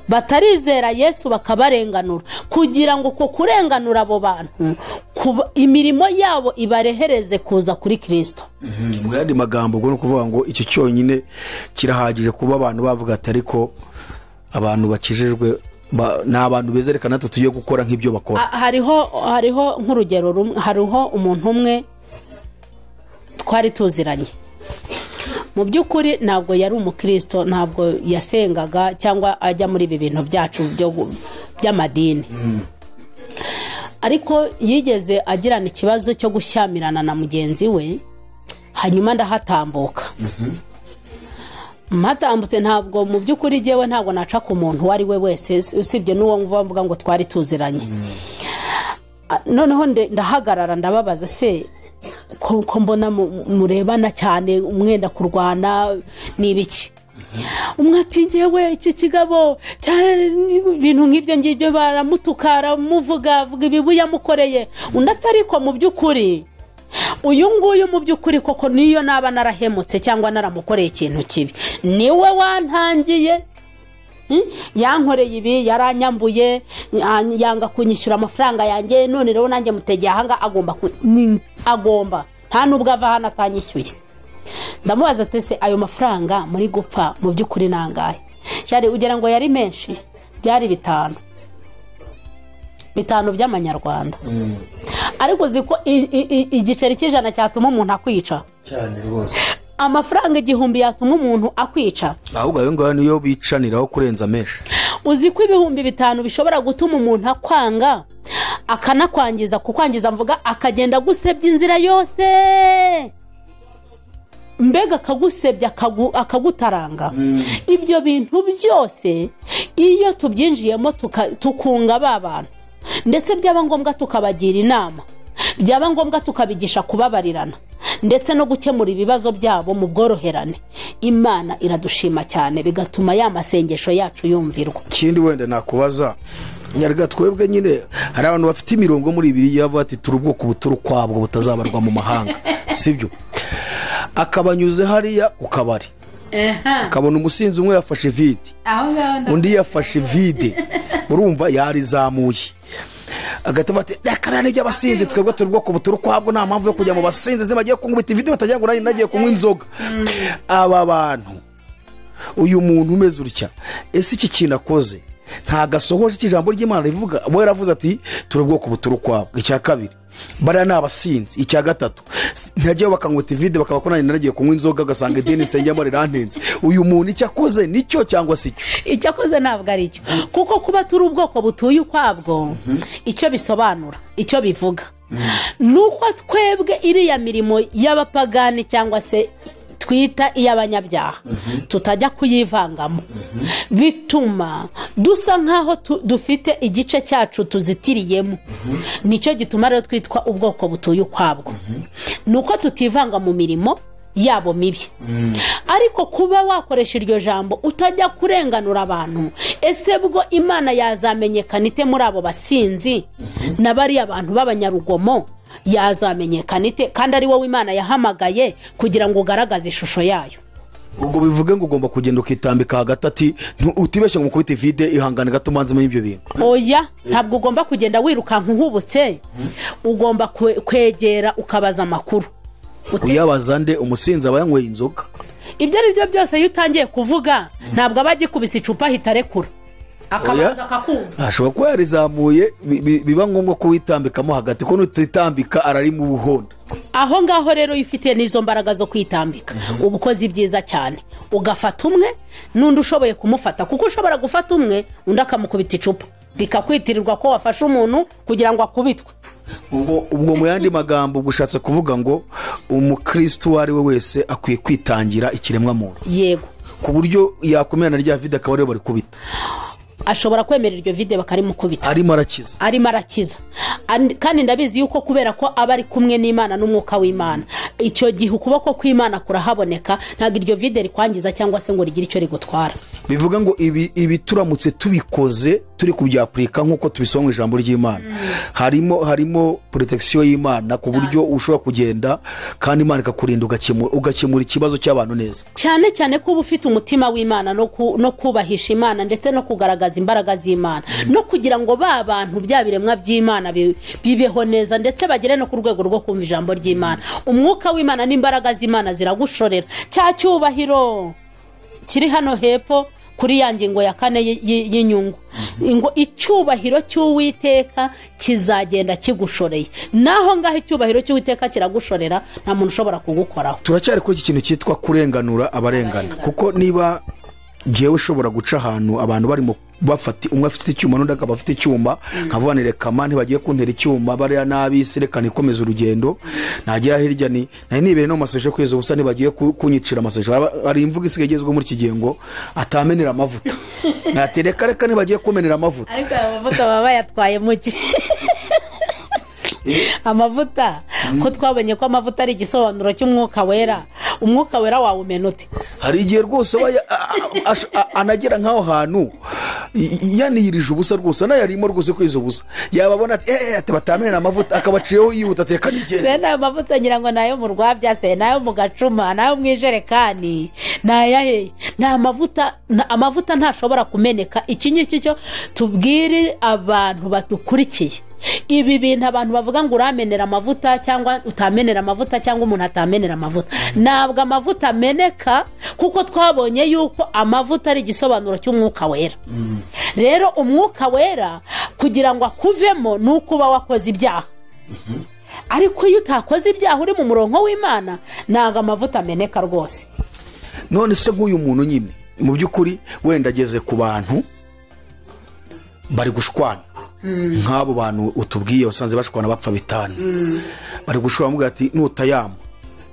batarizera Yesu bakabarenganura, kugira ngo ko kurenganura abo bantu imirimo yabo ibarehereze kuza kuri Kristo. Mu yandi magambo ubwo no kuvuga ngo icyo cyonyine kirahagije kuba abantu bavuga ati ariko abantu bakijijwe ni abantu beza, reka natwe tugiye gukora nk'ibyo bakora. Hariho nk'urugero rumwe, hariho umuntu umwe twari tuziranye. Mu by'ukuri ntabwo yari umukristo, ntabwo yasengaga cyangwa ajya muri ibi bintu byacu by'amadini. Ariko yigeze agirana ikibazo cyo gushyamirana na mugenzi we, hanyuma ndahatambuka. Mpatambutse ntabwo mu by'ukuri jyewe ntabwo naca ku muntu uwo ari we wese usibye n'uwo mvuga ngo twari tuziranye. Noneho ndahagarara ndababaza, se ko mbona murebana cyane umwenda kurwana ni ibiki? Umwe ati njyewe iki kigabo ibintu nk'ibyo ngibyo baramutuka, aramuvuga avuga ibibu yamukoreye. Undi ati ariko mu by'ukuri Uyu nguyu mu by'ukuri koko niyo naba narahemutse cyangwa naramukoreye ikintu kibi, niwe wantangiye, yankoreye ibi, yaranyambuye, yanga kunyishyura amafaranga yanjye, none rero nanjye mutegeye ahanga, agomba nta nubwo ava hano atanyishyuye. Ndamubaza ati se ayo mafaranga muri gupfa mu by'ukuri nangahe? Jari ugira ngo yari menshi, byari 5 by'amanyarwanda. Ariko ziko igiceri cy'ijana cyatuma umuntu akwica cyane rwose, amafaranga 1000 yatuma umuntu akwica. Ahubwo ayo ngayo niyo bicaniraho kurenza menshi. Uzi ko 5000 bishobora gutuma umuntu akwanga, akanakwangiza, kukwangiza mvuga akagenda gusebya inzira yose, mbega akagusebya, akagutaranga. Ibyo bintu byose iyo tubyinjiyemo tukunga ba bantu, ndetse byaba ngombwa tukabagira inama, byaba ngombwa tukabigisha kubabarirana ndetse no gukemura ibibazo byabo mu bworoherane, Imana iradushima cyane, bigatuma ya masengesho yacu yumvirwa. Ikindi wenda nakubaza nyarga, twebwe nyine hari abantu bafite imirongo muri ibiri yavuga ati turi ubwoko buturu kwabwo butazabarwa mu mahanga, sibyo? Akabanyuze hariya ku kabari, akabona umusinzi umwe yafashe vide, undi yafashe vide, urumva yarizamuye, agahita bati reka n'ibyo abasinzi, twebwe turi ubwoko buturu kwabwo, nta mpamvu yo kujya mu basinzi, zibagiye kunkubita vide batagira ngo nanjye nagiye kunywa inzoga. Aba bantu, uyu muntu umeze utya, ese iki kintu akoze ntagasohoje ijambo ry'Imana rivuga? We yaravuze ati turi ubwoko buturu kwabwo. Icya kabiri, bariya ni abasinzi. Icya gatatu, ntagiye bakangwita vide bakaba ko nanjye naragiye kunywa inzoga, agasanga idini nsengemo rirantenze. Uyu muntu icyo akoze nicyo cyangwa si cyo? Icyo akoze ntabwo ari cyo, kuko kuba turi ubwoko butuye ukwabwo, icyo bisobanura, icyo bivuga nuko twebwe iriya mirimo y'abapagani cyangwa se twita iy'abanyabyaha tutajya kuyivangamo, bituma dusa nkaho dufite igice cyacu tuzitiriyemo. Nicyo gituma rero twitwa ubwoko butuye ukwabwo, nuko tutivanga mu mirimo yabo mibi. Ariko kuba wakoresha iryo jambo utajya kurenganura abantu, ese bwo Imana yazamenyekana ite muri abo basinzi na bariya abantu b'abanyarugomo? Yazamenyekana ite kandi ari wowe Imana yahamagaye kugira ngo ugaragaze ishusho yayo? Ubwo bivuge ngo ugomba kugenda ukitambika hagati ati utibeshye ngo mukubite vide, ihangane gato manze mu ibyo bintu. Oya, ntabwo ugomba kugenda wirukanka uhubutse, ugomba kwegera ukabaza amakuru. Uyabaza nde? Umusinzi aba yanyweye inzoga. Ibyo ari byo byose iyo utangiye kuvuga ntabwo aba agikubise icupa ahita arekura, akabanza akakumva. Ashobora kuba yarizamuye, biba ngombwa ko witambikamo hagati, ko nutitambika arari mu buhondo. Aho ngaho rero iyo ufite n'izo mbaraga zo kwitambika, uba ukoze ibyiza cyane, ugafata umwe n'undi ushoboye kumufata, kuko ushobora gufata umwe undi akamukubita icupa, bikakwitirirwa ko wafashe umuntu kugira ngo akubitwe. Ubwo mu yandi magambo gushatse kuvuga ngo umukristo uwo ari we wese akwiye kwitangira ikiremwa muntu. Yego, ku buryo yakumena rya vide akaba ariwe bari kubita. Ashobora kwemera iryo vide bakarimukubita, arimo arakiza, arimo arakiza. Kandi ndabizi yuko kubera ko aba ari kumwe n'Imana n'umwuka w'Imana, icyo gihe ukuboko kw'Imana kurahaboneka, ntabwo iryo vide rikwangiza cyangwa se ngo rigire icyo rigutwara. Bivuga ngo ibi turamutse tubikoze turi kubyapurika nk'uko tubisoma mu ijambo ry'Imana, harimo protection y'Imana ku buryo ushobora kugenda kandi Imana ikakurinda, ugakemura ikibazo cy'abantu neza. Cyane cyane ko uba ufite umutima w'Imana no kubahisha Imana ndetse no kugaragaza imbaraga z'Imana, no kugira ngo ba bantu bya biremwa by'Imana bibeho neza, ndetse bagere no ku rwego rwo kumva ijambo ry'Imana. Umwuka w'Imana n'imbaraga z'Imana ziragushorera. Cya cyubahiro kiri hano hepfo kuri ya ngingo ya kane y'inyungu, ngo icyubahiro cy'Uwiteka kizagenda kigushoreye. Naho ngaho icyubahiro cy'Uwiteka kiragushorera, nta muntu ushobora kugukoraho. Turacyari kuri iki kintu cyitwa kurenganura abarengana, kuko niba jewe ushobora guca ahantu abantu barimo bafati, umwe afite icyuma n'undi akaba afite icyuma, nkavuganire kama ntibagiye kuntera icyuma, bariya n'abisi reka nikomeze urugendo, najya hirya ni nari nibere no maseje kwezi ubusa ntibagiye kunyicira amaseje. Ari imvugo isigaye igezweho muri iki gihe ngo atamenera amavuta, natereka reka ntibagiye kumenera amavuta. Ariko aya mavuta baba bayatwaye muke. Amavuta ko twabonye ko amavuta ari igisobanuro cy'umwuka wera, umwuka wera wawumena ute? Hari igihe rwose anagera nk'aho hantu Yaniyirije ubusa rwose, anayarimo rwose kwiza ubusa, yababona ati ati batamenera amavuta, akabaciyeho yihuta ateka nigenda. Bene ayo mavuta ngira ngo nayo mu rwabya se, nayo mu gacuma, nayo mu ijerekani, nayahe nta mavuta, amavuta ntashobora kumeneka. Iki ngiki cyo tubwire abantu badukurikiye, ibi bintu abantu bavuga ngo uramenera amavuta cyangwa utamenera amavuta cyangwa umuntu atamenera amavuta, ntabwo amavuta ameneka, kuko twabonye yuko amavuta ari igisobanuro cy'umwuka wera. Rero umwuka wera kugira ngo akuvemo ni uko uba wakoze ibyaha. Ariko iyo utakoze ibyaha uri mu murongo w'Imana, ntabwo amavuta ameneka rwose. None se nk'uyu muntu nyine mu by'ukuri wenda ageze ku bantu bari gushwana, nk'abo bantu utubwiye wasanze bashwana bapfa 5, bari gushwana bavuga ati nutayama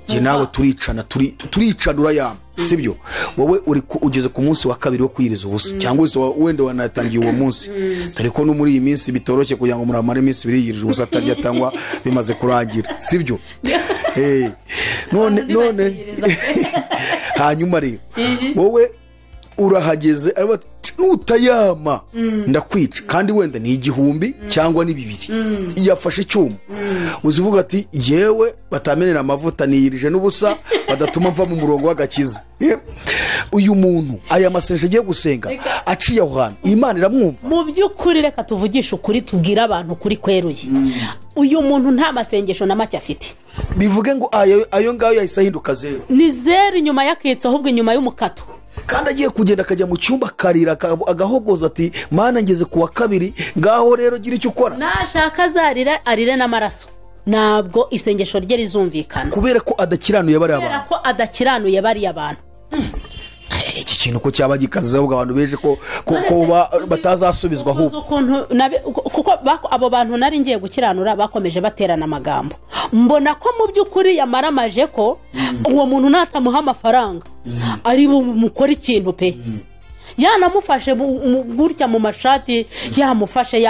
njye nawe turicana, turicana urayama, sibyo? Wowe uri ugeze ku munsi wa kabiri wo kwiriza ubusa, cyangwa se wenda wanatangiye uwo munsi, dore ko no muri iyi minsi bitoroshye kugira ngo muramare iminsi ibiri yirije ubusa atarya atangwa bimaze kurangira, sibyo? None hanyuma rero wowe urahageze nutayama ndakwica, kandi wenda ni 1000 cyangwa ni 2000, yafashe icyuma, uzivuga ati yewe batamenera amavuta niyirije n'ubusa badatuma mva mu murongo w'agakiza. Uyu muntu aya masengesho agiye gusenga aciye aho hantu, Imana iramwumva. Mu by'ukuri reka tuvugishe ukuri, tubwire abantu kuri kweruye, uyu muntu nta masengesho na make afite. Bivuge ngo ayo ngayo yahise ahinduka zero, ni zero inyuma y'akitso, ahubwo inyuma y'umukato. Kandi agiye kugenda akajya mu cyumba akarira agahogoza ati mana ngeze ku wa kabiri, ngaho rero gira icyo ukora. Nashaka azarira arire n'amaraso, ntabwo isengesho rye rizumvikana, kubera ko adakiranuye bariya abantu. Kubera ko adakiranuye bariya abantu. Iki kintu ko cyaba gikaze ahubwo abantu beje ko batazasubizwa ahubwo. Kuko abo bantu nari ngiye gukiranura bakomeje baterana amagambo, mbona ko mu by'ukuri yamaramaje ko uwo muntu natamuha amafaranga ari bumukore ikintu pe. Yanamufashe gutya mu mashati, yamufashe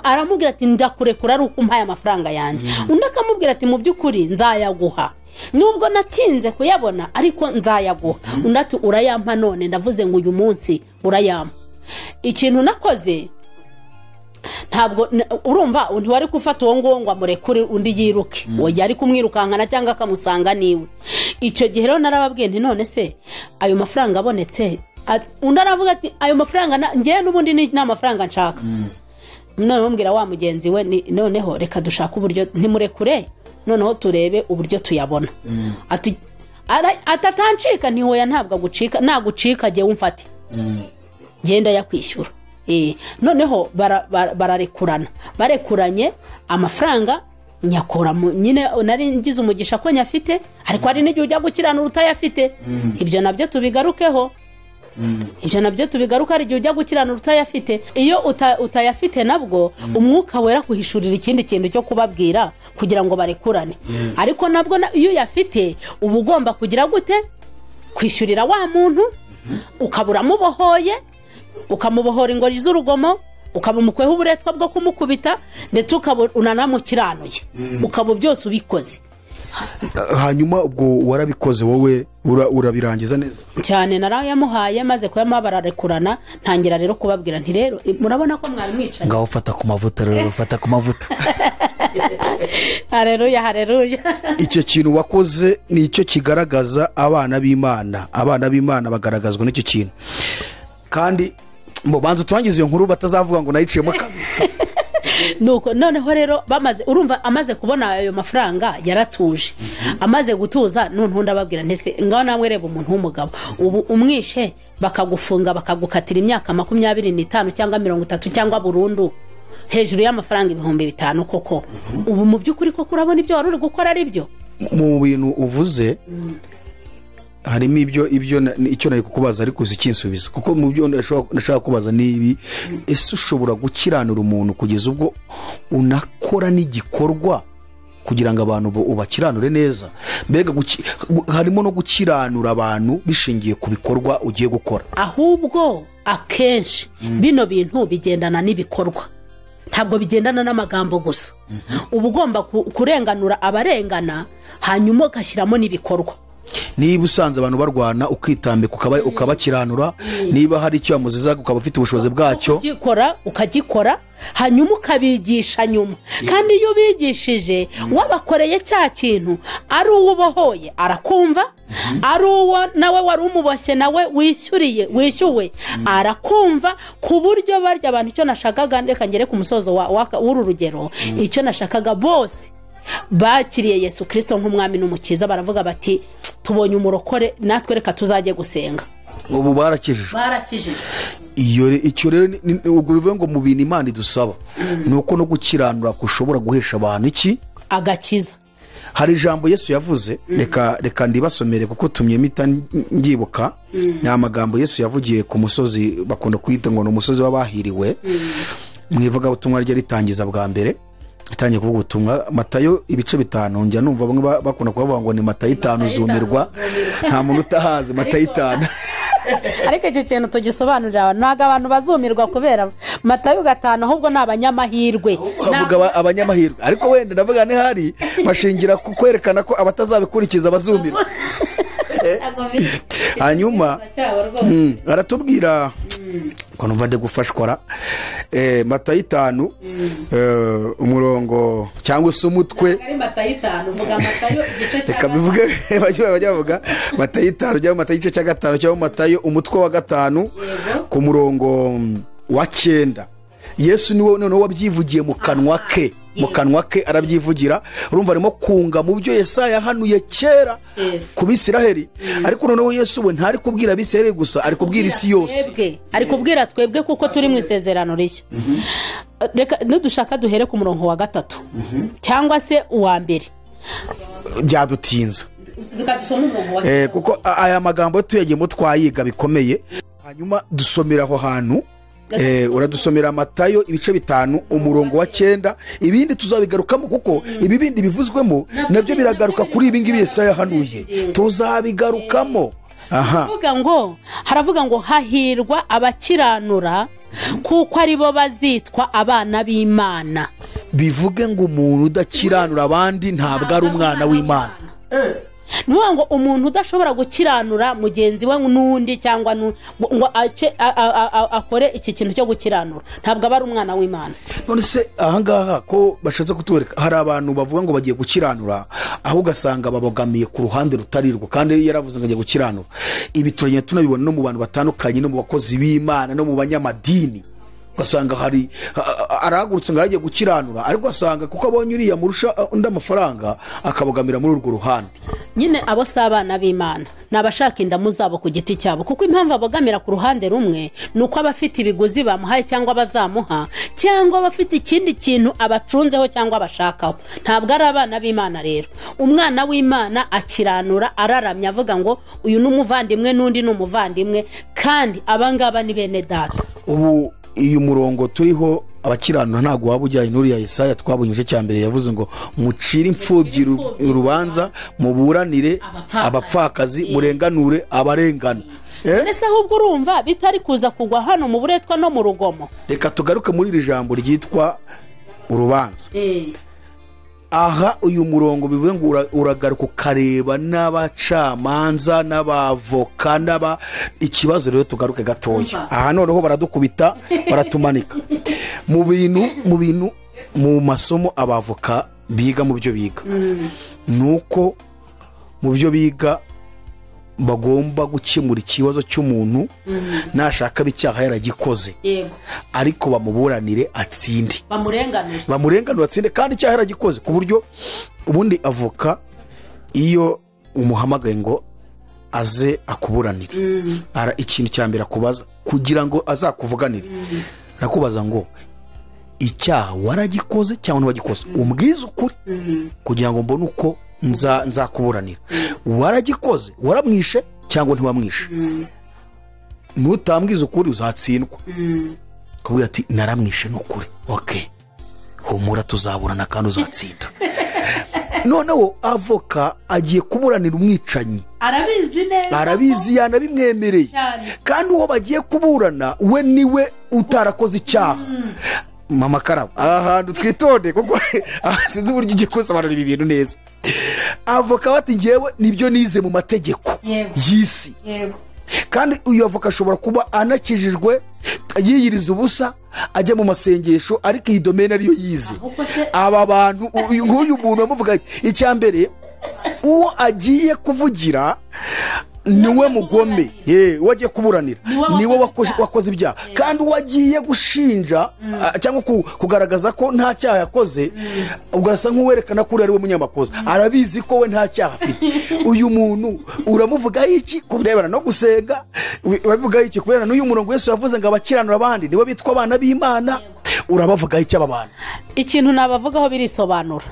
aramubwira ati ndakurekura ari uko umpaye amafaranga yanjye. Undi akamubwira ati mu by'ukuri nzayaguha, nubwo natinze kuyabona ariko nzayaguha. Undi ati urayampa none, ndavuze ngo uyu munsi urayampa. Ikintu nakoze ntabwo urumva ntiwari gufata uwo nguwo ngo amurekure undi yiruke, oya ari kumwirukankana cyangwa akamusanga niwe. Icyo gihe rero narababwiye nti none se ayo mafaranga abonetse, undi aravuga ati ayo mafaranga njye n'ubundi ni amafaranga nshaka. Noneho mbwira wa mugenzi we noneho reka dushake uburyo ntimurekure, noneho turebe uburyo tuyabona. Ati atatancika, ntihoya ntabwo agucika, nagucika jye umfate genda yakwishyura. Noneho bararekurana, barekuranye amafaranga nyakora nyine nari ngize umugisha ko nyafite, ariko hari n'igihe ujya gukiranura utayafite. Ibyo nabyo tubigarukeho, ibyo nabyo tubigaruka, hari igihe ujya gukiranura utayafite. Iyo utayafite nabwo umwuka wera kuhishurira ikindi kintu cyo kubabwira kugira ngo barekurane. Ariko nabwo iyo uyafite uba ugomba kugira gute? Kwishyurira wa muntu, ukabura mubohoye, ukamubohora ingori z'urugomo, ukaba umukweho uburetwa bwo kumukubita, ndetse ukaba unanamukiranuye, ukaba byose ubikoze. Hanyuma ubwo warabikoze wowe urabirangiza neza cyane, narayamuhaye maze kuyamuha bararekurana. Ntangira rero kubabwira nti rero murabona ko mwari mwicaye, ngaho fata ku mavuta rero, fata ku mavuta. Haleluya, haleluya. Icyo kintu wakoze ni icyo kigaragaza abana b'Imana. Abana b'Imana bagaragazwa n'icyo kintu. Kandi mbo banza turangize iyo nkuru batazavuga ngo nayiciyemo kabiri. Nuko noneho rero bamaze, urumva amaze kubona ayo mafaranga yaratuje. Amaze gutuza noneho ndababwira ntese ngaho namwe reba umuntu w'umugabo ubu umwishe bakagufunga bakagukatira imyaka 25 cyangwa 30 cyangwa burundu hejuru y'amafaranga 5000 koko. Ubu mu by'ukuri koko urabona ibyo wari uri gukora ari byo? Mu bintu uvuze harimo ibyo icyo nari kukubaza ariko uzikinsubiza, kuko mu byo ndashaka kubaza ni ibi: ese ushobora gukiranura umuntu kugeza ubwo unakora n'igikorwa kugira ngo abantu ubakiranure neza? Mbega harimo no gukiranura abantu bishingiye ku bikorwa ugiye gukora. Ahubwo akenshi bino bintu bigendana n'ibikorwa, ntabwo bigendana n'amagambo gusa. Uba ugomba kurenganura abarengana, hanyuma ugashyiramo n'ibikorwa. Niba usanze abantu barwana ukitambika ukabakiranura, niba hari icyo yamuzizaga ukaba ufite ubushobozi bwacyo ukagikora, hanyuma ukabigisha nyuma. Kandi iyo ubigishije wabakoreye cya kintu, ari uwo ubohoye arakumva, ari uwo nawe wari umuboshye nawe wishyuriye wishyuwe arakumva, ku buryo barya abantu. Icyo nashakaga, reka ngere ku musozo w'uru rugero, icyo nashakaga, bose bakiriye Yesu Kristo nk'umwami n'umukiza, baravuga bati tubonye umurokore, natwe reka tuzajye gusenga. Ubu barakijijwe. Iyo icyo rero ubwo bivuye ngo mu bintu Imana idusaba ni uko no gukiranura kushobora guhesha abantu iki? Agakiza. Hari ijambo Yesu yavuze, reka ndibasomere kuko tumye mpita ngibuka. Ni amagambo Yesu yavugiye ku musozi bakunda kwita ngo ni umusozi w'abahiriwe, mu ivugabutumwa rye ritangiza bwa mbere atangiye kuvuga ubutumwa, Matayo ibice 5. Njya numva bamwe bakunda kubavuga ngo ni Matayo 5 zumirwa, nta muntu utahazi Matayo 5. Ariko iki kintu tugisobanurira abantu, ntabwo abantu bazumirwa kubera Matayo 5, ahubwo ni abanyamahirwe. Bavuga abanyamahirwe, ariko wenda ndavuga ni hari bashingira ku kwerekana ko abatazabikurikiza bazumirwa. Hanyuma aratubwira ko numva ndi gufashwara Matayo 5 umurongo cyangwa se umutwe. Ari Matayo 5, uvuga Matayo igice cya reka bivuge bajye bavuga Matayo 5 cyangwa Matayo igice cya 5 cyangwa Matayo umutwe wa 5 ku murongo wa 9. Yesu niwe noneho wabyivugiye mu kanwa ke, mu kanwa ke arabyivugira. Urumva arimo kunga mu byo Yesaya yahanuye kera ku Bisiraheli, ariko noneho Yesu we ntari kubwira Abisiraheli gusa, ari kubwira isi yose, ari kubwira twebwe kuko turi mu isezerano rishya. Reka nudushaka duhere ku murongo wa 3 cyangwa se uwa mbere, byadutinza kuko aya magambo tuyagiyemo twayiga bikomeye. Hanyuma dusomera aho hantu, uradusomera Matayo ibice 5 umurongo wa 9, ibindi tuzabigarukamo kuko ibi bindi bivuzwemo nabyo biragaruka kuri ibi ngibi Yesaya yahanuye, tuzabigarukamo. Aha haravuga ngo hahirwa abakiranura kuko aribo bazitwa abana b'Imana. Bivuge ngo umuntu udakiranura abandi ntabwo ari umwana w'Imana. Nuvuga ngo umuntu udashobora gukiranura mugenzi we n'undi cyangwa ngo akore iki kintu cyo gukiranura ntabwo aba ari umwana w'Imana. None se ahangaha ko bashatse kutwereka hari abantu bavuga ngo bagiye gukiranura, aho ugasanga babogamiye ku ruhande rutarirwa, kandi yaravuze ngo agiye gukiranura. Ibi turagenda tunabibona no mu bantu batandukanye, no mu bakozi b'Imana, no mu banyamadini. Ugasanga hari arahagurutse ngo aragiye gukiranura, ariko asanga kuko abonye uriya murusha undi amafaranga akabogamira muri urwo ruhande. Nyine abo si abana b'Imana, ni abashaka indamu zabo ku giti cyabo, kuko impamvu abogamira ku ruhande rumwe ni uko abafite ibiguzi bamuhaye cyangwa bazamuha, cyangwa abafite ikindi kintu abacunzeho cyangwa abashakaho. Ntabwo ari abana b'Imana. Rero umwana w'Imana akiranura araramya avuga ngo uyu ni umuvandimwe n'undi ni umuvandimwe, kandi abangaba ni bene data. Ubu uyu murongo turiho abakiranura ntabwo waba ujyanye n'uriya Yesaya twabonye igice cya mbere yavuze ngo mucire imfubyi urubanza, muburanire abapfakazi, murenganure abarengana. Ese ahubwo urumva bitari kuza kugwa hano mu buretwa no mu rugomo? Reka tugaruke muri iri jambo ryitwa urubanza. Aha uyu murongo bivuye ngo uragaruka ukareba n'abacamanza n'abavoka n'aba ikibazo. Rero tugaruke gatoya aha noneho baradukubita baratumanika mu bintu mu masomo abavoka biga, mu byo biga nuko mu byo biga bagomba gukemura ikibazo cy'umuntu nashaka bicyaha yaragikoze, ariko bamuburanire atsinde, bamurenganure atsinde kandi icyaha yaragikoze. Ku buryo ubundi avoka iyo umuhamagaye ngo aze akuburanire, ikintu cya mbere akubaza kugira ngo azakuvuganire, arakubaza ngo icyaha waragikoze cyangwa ntiwagikoze, umbwize ukuri kugira ngo mbone uko nzakuburanira. Waragikoze, waramwishe cyangwa ntiwamwishe? Nutambwiza ukuri uzatsindwa. Kuvuga ati naramwishe n'ukuri, okay, humura tuzaburana kandi uzatsinda. Noneho avoka agiye kuburanira umwicanyi, arabizi neza, arabizi yanabimwemereye, kandi uwo bagiye kuburana we niwe utarakoze icyaha. Mama Karabo, aha hantu twitonde kuko sinzi uburyo ugiye kusobanura ibi bintu neza. Avoka bati ngewe nibyo nize mu mategeko y'isi. Kandi uyu avoka ashobora kuba anakijijwe, yiyiriza ubusa, ajya mu masengesho, ariko iyi domaine ariyo yize. Aba bantu, nk'uyu muntu amuvuga icya mbere, uwo agiye kuvugira niwe mugome, uwo agiye kuburanira niwe wakoze ibyaha, kandi uwo agiye gushinja cyangwa kugaragaza ko nta cyaha yakoze, ugarasa nk'uwerekana ko ari we munyamakosa, arabizi ko we nta cyaha afite. Uyu muntu uramuvuga iki ku birebana no gusenga? Uravuga iki ku birebana n'uyu murongo Yesu yavuze ngo abakiranura abandi nibo bitwa abana b'Imana? Urabavuga iki aba bantu? Ikintu nabavugaho birisobanura.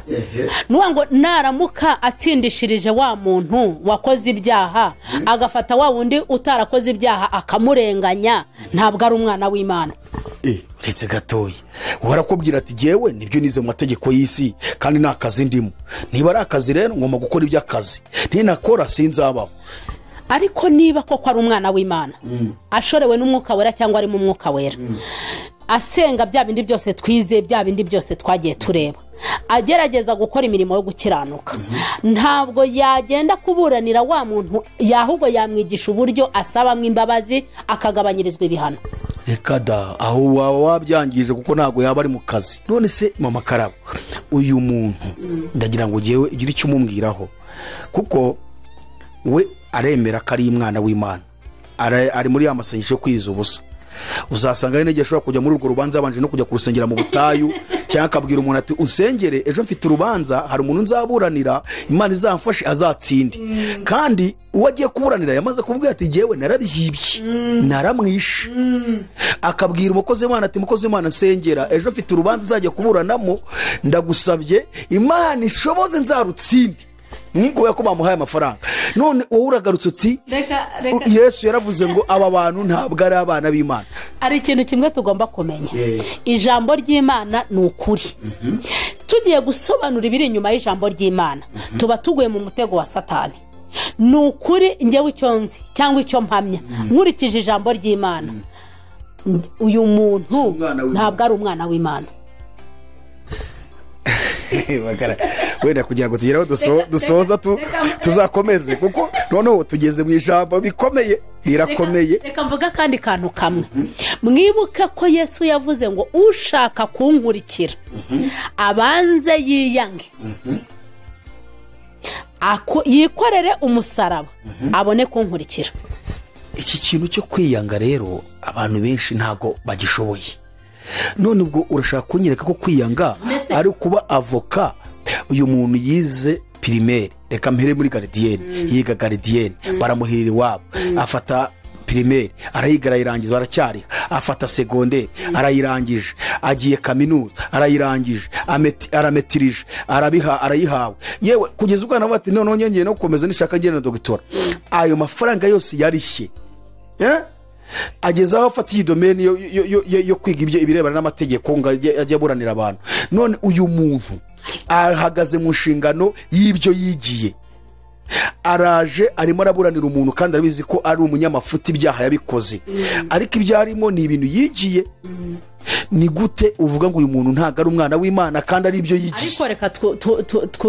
Nuwa ngo naramuka atsindishirije wa muntu wakoze ibyaha, agafata wa wundi utarakoze ibyaha akamurenganya, ntabwo ari umwana w'Imana. Uretse gatoya warakubwira ati jewe nibyo nize mu mategeko y'isi kandi nta kazi ndimo, niba ari akazi rero ngomba gukora iby'akazi, ntinakora sinzabaho. Ariko niba koko ari umwana w'Imana, ashorewe n'umwuka wera cyangwa ari mu mwuka wera, asenga bya bindi byose twize, bya bindi byose twagiye tureba, agerageza gukora imirimo yo gukiranuka, ntabwo yagenda kuburanira wa muntu, ahubwo yamwigisha uburyo asabamwe imbabazi akagabanyirizwa ibihano. Reka da, aho waba wabyangije kuko ntabwo yaba ari mu kazi. None se mama Karabo, uyu muntu ndagira ngo ugiye ugire icyo umubwiraho, kuko we aremera ko ari umwana w'Imana, ari muri ya masengesho yo kwiza ubusa. Uzasanga ari n'igihe ashobora kujya muri urwo rubanza yabanje no kujya kurusengera mu butayu, cyangwa akabwira umuntu ati unsengere ejo mfite urubanza, hari umuntu nzaburanira, Imana izamfashe azatsinde. Kandi uwo agiye kuburanira yamaze kumubwira ati jyewe narabyibye, naramwishe. Akabwira umukozi w'Imana ati mukozi w'Imana nsengera ejo mfite urubanza nzajya kuburanamo, ndagusabye Imana ishoboze nzarutsinde. Niko ko bamuhaye amafaranga. None wowe uragarutse uti Yesu yaravuze ngo aba bantu ntabwo ari abana b'Imana. Ari ikintu kimwe tugomba kumenya, ijambo ry'Imana ni ukuri. Tugiye gusobanura ibiri inyuma y'ijambo ry'Imana, tuba tuguye mu mutego wa Satani. Ni ukuri njyewe icyo nzi cyangwa icyo mpamya nkurikije ijambo ry'Imana, uyu muntu ntabwo ari umwana w'Imana. Wenda kugira ngo tugere aho dusoza tuzakomeze, kuko noneho tugeze mu ijambo bikomeye, rirakomeye. Reka mvuga kandi kantu kamwe. Mwibuke ko Yesu yavuze ngo ushaka kunkurikira abanze yiyange, yikorere umusaraba, abone kunkurikira. Iki kintu cyo kwiyanga rero abantu benshi ntago bagishoboye. None ubwo urashaka kunyereka ko kwiyanga ari kuba avoka? Uyu muntu yize primaire, reka mpere muri gardienne, yiga gardienne, baramuhira iwabo, afata primaire arayiga arayirangiza, baracyariha, afata secondaire arayirangije, agiye kaminuza arayirangije, arametirije, arabiha, arayihawe, yewe kugeza ubwo nawe ati none ngiye no gukomeza nishaka ngende na doctora. Ayo mafaranga yose yarishye, ageze aho afata iyi domaine yo kwiga ibyo ibirebana n'amategeko ngo ajye aburanira abantu. None uyu muntu ahagaze mu nshingano y'ibyo yigiye, araje arimo araburanira umuntu kandi arabizi ko ari umunyamafuti, ibyaha yabikoze, ariko ibyo arimo ni ibintu yigiye. Ni gute uvuga ngo uyu muntu ntabwo ari umwana w'Imana kandi ari ibyo yigiye? Ariko reka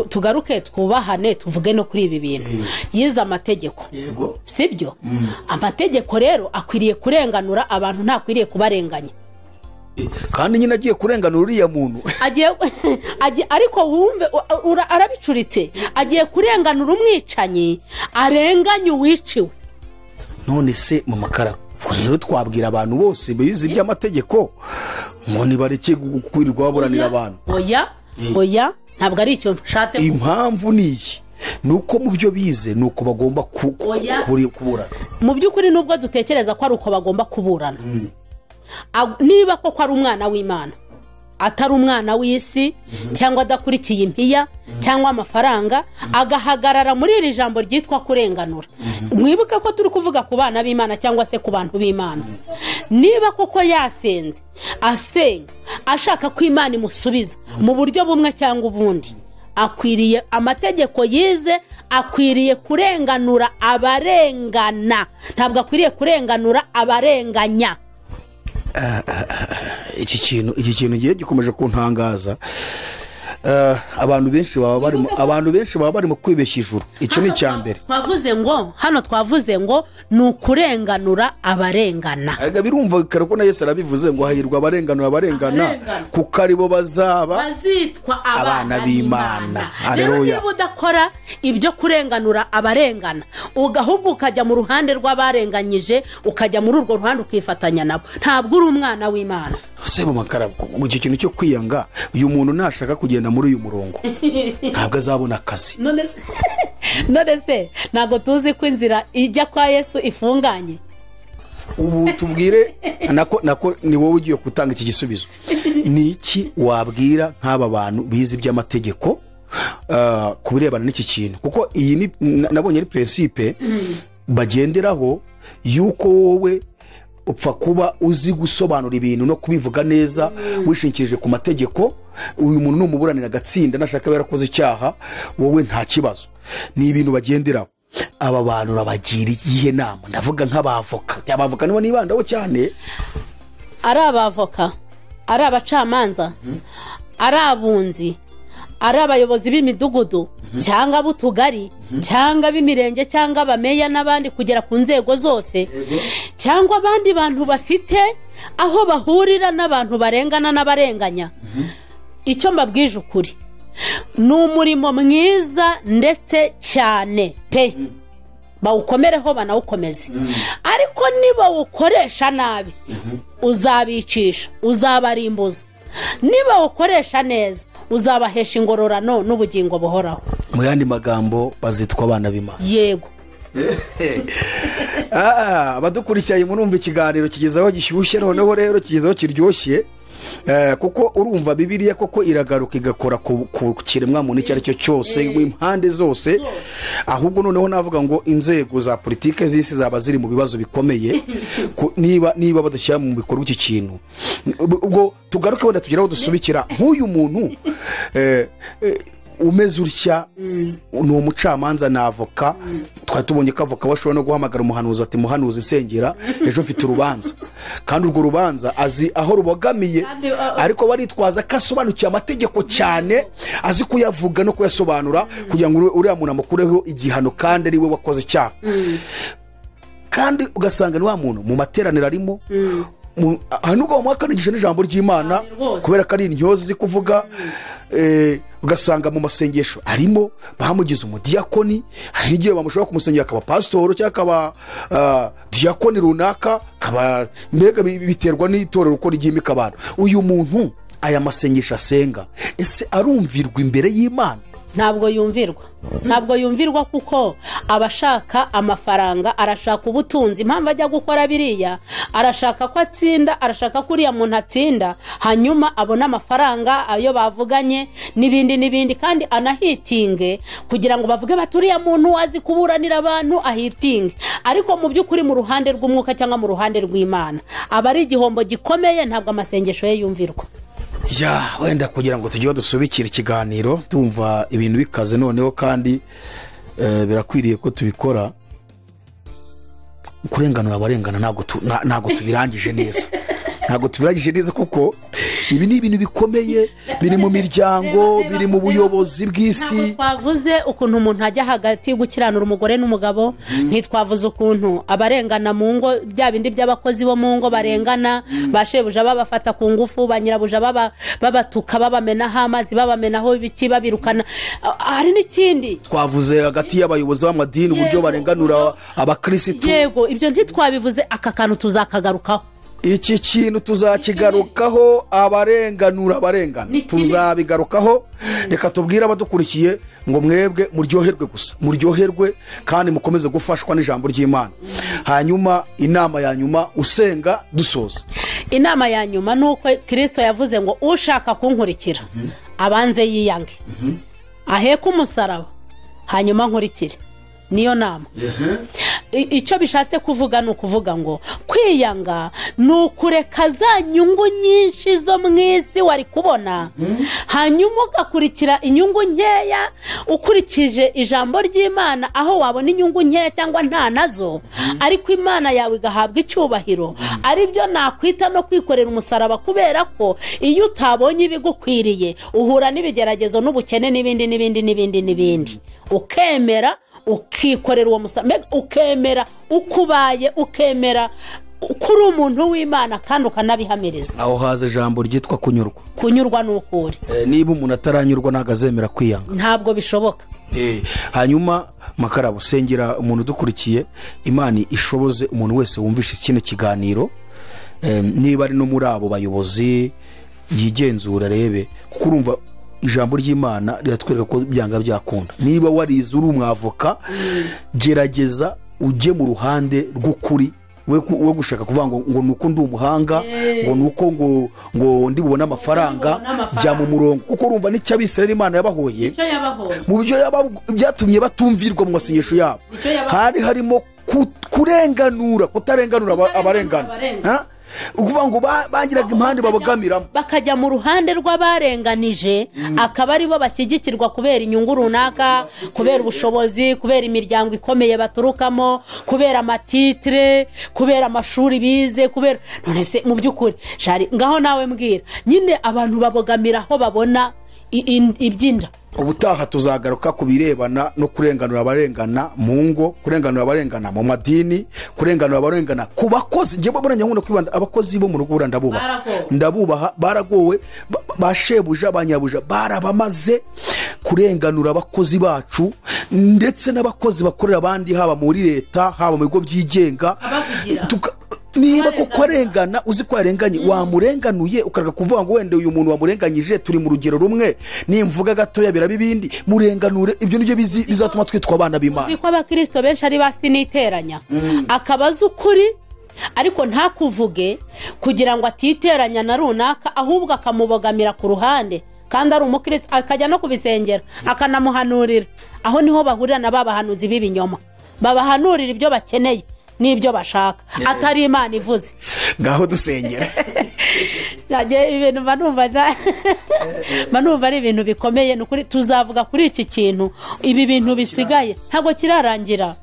tugaruke twubahane, tuvuge no kuri ibi bintu. Yize amategeko, sibyo? Amategeko rero akwiriye kurenganura abantu, ntakwiriye kubarenganya. Kandi nyine agiye kurenganura uriya muntu ariko wumve arabicuritse, agiye kurenganura umwicanyi, arenganya uwiciwe. None se mu makara rero twabwira abantu bose bize iby'amategeko ngo nibareke kwirirwa baburanira abantu? Oya, oya, ntabwo ari icyo nshatse. Impamvu ni iyi, ni uko mu byo bize ni uko bagomba kuburana. Mu by'ukuri nubwo dutekereza ko ari uko bagomba kuburana, niba koko ari umwana w'Imana, atari umwana w'isi, cyangwa adakurikiye impiya cyangwa amafaranga, agahagarara muri iri jambo ryitwa kurenganura. Mwibuke ko turi kuvuga ku bana b'Imana cyangwa se ku bantu b'Imana. Niba koko yasenze, asenga ashaka ko Imana imusubiza mu buryo bumwe cyangwa ubundi, akwiriye amategeko yize, akwiriye kurenganura abarengana, ntabwo akwiriye kurenganura abarenganya. Iki kintu giye gikomeje kuntangaza. Abantu benshi baba barimo, abantu benshi baba barimo kwibeshya ijuru. Icyo ni icya mbere. Twavuze ngo hano, twavuze ngo ni ukurenganura abarengana. Erega birumvikana ko na Yesu arabivuze ngo hahirwa abarenganura abarengana, Abarengana. kuko aribo bazaba bazitwa abana abana b'Imana. b'Imana. Rero Haleluya. niba udakora ibyo kurenganura abarengana, ahubwo ukajya mu ruhande rw'abarenganyije, ukajya muri urwo ruhande ukifatanya nabo, ntabwo uri umwana w'Imana. Se mu makara, icyo kintu cyo kwiyanga, uyu muntu nashaka kugenda muri uyu murongo ntabwo azabona akazi. None se, none se ntabwo tuzi ko inzira ijya kwa Yesu ifunganye? Ubu tubwire, nako ni wowe ugiye gutanga iki gisubizo. Ni iki wabwira nk'aba bantu bize iby'amategeko ku birebana n'iki kintu? Kuko iyi ni nabonye ari principe bagenderaho, yuko wowe upfa kuba uzi gusobanura ibintu no kubivuga neza wishingikirije ku mategeko, uyu muntu numuburanira agatsinda, nashaka aba yarakoze icyaha, wowe nta kibazo. Ni ibintu bagenderaho. Aba bantu urabagira iyihe nama? Ndavuga nk'abavoka, abavoka nibo nibandaho cyane. Ari abavoka, ari abacamanza, ari abunzi, ari abayobozi b'imidugudu cyangwa ab'utugari cyangwa ab'imirenge cyangwa abameya n'abandi kugera ku nzego zose, cyangwa abandi bantu bafite aho bahurira n'abantu barengana n'abarenganya, icyo mbabwije ukuri ni umurimo mwiza ndetse cyane pe, bawukomereho banawukomeze. Ariko nibawukoresha nabi uzabicisha, uzabarimbuza. Nibawukoresha neza uzabahesha ingororano n'ubugingo buhoraho. Mu yandi magambo, bazitwa abana b'Imana. Yego. Abadukurikiranye murumva ikiganiro kigeze aho gishyushye, noneho rero kigeze aho kiryoshye. Kuko urumva Bibiliya koko iragaruka igakora ku kiremwa muntu icyo ari cyo cyose, impande zose. Ahubwo noneho navuga ngo inzego za politike z'isi zaba ziri mu bibazo bikomeye niba badashyira mu bikorwa iki kintu. Ubwo tugaruke wenda tugere aho dusubikira. Nk'uyu muntu umeze utya, ni umucamanza na avoka. Twari tubonye ko avoka bashobora no guhamagara umuhanuzi ati muhanuzi nsengera, ejo mfite urubanza, kandi urwo rubanza azi aho rubogamiye, ariko baritwaza ko asobanukiwe amategeko cyane, azi kuyavuga no kuyasobanura kugira ngo uriya muntu amukureho igihano kandi ari we wakoze icyaha. Kandi ugasanga ni wa muntu mu materaniro arimo, aha nubwo bamuhakanigije n'ijambo ry'Imana, Cyane rwose. kubera ko ari intyozi izi kuvuga, ugasanga mu masengesho arimo bamugize umudiyakoni. Hari n'igihe bamushobora kumusengera akaba pasitoro cyangwa akaba diyakoni runaka, akaba mbega biterwa n'itorero uko ryimika abantu. Uyu muntu aya masengesho asenga, ese arumvirwa imbere y'Imana? Ntabwo yumvirwa, ntabwo yumvirwa, kuko aba ashaka amafaranga, arashaka ubutunzi. Impamvu ajya gukora biriya, arashaka ko atsinda, arashaka ko uriya muntu atsinda, hanyuma abone amafaranga ayo bavuganye n'ibindi n'ibindi, kandi anahitinge kugira ngo bavuge bati uriya muntu azi kuburanira abantu, ahitinge. Ariko mu by'ukuri mu ruhande rw'umwuka cyangwa mu ruhande rw'Imana aba ari igihombo gikomeye, ntabwo amasengesho ye yumvirwa. Ya, wenda kugira ngo tujye dusubikira ikiganiro, tumva ibintu bikaze noneho, kandi birakwiriye ko tubikora. Kurenganura abarengana ntabwo tubirangije neza, ntabwo tubirangije neza, kuko ibi ni ibintu bikomeye, biri mu miryango, biri mu buyobozi bw'isi. Ntabwo twavuze ukuntu umuntu ajya hagati yo gukiranura umugore n'umugabo, ntitwavuze ukuntu abarengana mu ngo, bya bindi by'abakozi bo mu ngo barengana, ba shebuja babafata ku ngufu, ba nyirabuja babatuka, babamenaho amazi, babamenaho ibiki, babirukana. Hari n'ikindi twavuze hagati y'abayobozi b'amadini, uburyo barenganura abakirisitu. Yego, ibyo ntitwabivuze, aka kantu tuzakagarukaho. Iki kintu tuzakigarukaho, abarenganura abarengana. Ni kinini. Tuzabigarukaho. Reka tubwire abadukurikiye ngo mwebwe muryoherwe gusa, muryoherwe kandi mukomeze gufashwa n'ijambo ry'Imana. Hanyuma inama ya nyuma usenga dusoza. Inama ya nyuma ni uko Kirisito yavuze ngo ushaka kunkurikira abanze yiyange, aheke umusaraba, hanyuma nkurikire. Niyo nama. Icyo bishatse kuvuga ni ukuvuga ngo kwiyanga ni ukureka za nyungu nyinshi zo mu isi wari kubona, hanyuma ugakurikira inyungu nkeya ukurikije ijambo ry'Imana, aho wabona inyungu nkeya cyangwa nta nazo, ariko Imana yawe igahabwa icyubahiro. Aribyo nakwita no kwikorera umusaraba, kubera ko iyo utabonye ibigukwiriye uhura n'ibigeragezo n'ubukene n'ibindi n'ibindi n'ibindi n'ibindi. Ukemera ukikorera uwo musaraba, ukemera ukubaye, ukemera kuri umuntu w'Imana kandi ukanabihamiriza. Aho haza ijambo ryitwa kunyurwa. Kunyurwa ni ukuri. Niba umuntu ataranyurwa ntabwo azemera kwiyanga, ntabwo bishoboka. Hanyuma Makarabo, sengera umuntu udukurikiye, Imana ishoboze umuntu wese wumvishe kino kiganiro, niba ari no muri abo bayobozi yigenzura arebe, kuko urumva ijambo ry'Imana riratwereka ko byanga byakunda. Niba warize uri umwavoka, gerageza ujye mu ruhande rw'ukuri, we gushaka kuvuga ngo nuko ndi umuhanga, ngo nuko ngo ndi bubone amafaranga, jya mu murongo. Kuko urumva n'icyo Abisirayeli Imana yabahoye, mu byo byatumye batumvirwa mu masengesho yabo, hari harimo kurenganura, kutarenganura abarengana. Ukuvuga ngo bangiraga impande babogamiramo, bakajya mu ruhande rw'abarenganije, akaba aribo bashyigikirwa kubera inyungu runaka, kubera ubushobozi, kubera imiryango ikomeye baturukamo, kubera amatitire, kubera amashuri bize, kubera none se mu by'ukuri shari ngaho nawe mbwira nyine abantu babogamira aho babona ibyinda. Ubutaha tuzagaruka ku birebana no kurenganura abarengana mu ngo, kurenganura abarengana mu madini, kurenganura abarengana ku bakozi. Ngiye mbona nkunda kwibanda abakozi bo mu rugo, ndabubaha, ndabubaha, baragowe, bashebuja, banyabuja, barabamaze. Kurenganura abakozi bacu ndetse n'abakozi bakorera abandi, haba muri leta, haba mu bigo byigenga. Niba koko arengana, uzi ko arenganye, wamurenganuye ukareka kuvuga ngo wenda uyu muntu wamurenganyije turi mu rugero rumwe, nimvuga gatoya biraba ibindi, murenganure. Ibyo nibyo bizatuma twitwa abana b'Imana. Uzi ko abakristo benshi ari basiniteranya, akabaza ukuri ariko ntakuvuge kugira ngo atiteranya na runaka, ahubwo akamubogamira ku ruhande, kandi ari umukristo, akajya no kubisengera akanamuhanurira. Aho niho bahurira na babahanuzi b'ibinyoma, babahanurira ibyo bakeneye n'ibyo bashaka, atari Imana ivuze. Ngaho dusengera. Ibintu manumva ari ibintu bikomeye. Nukuri tuzavuga kuri iki kintu, ibi bintu bisigaye ntabwo kirarangira.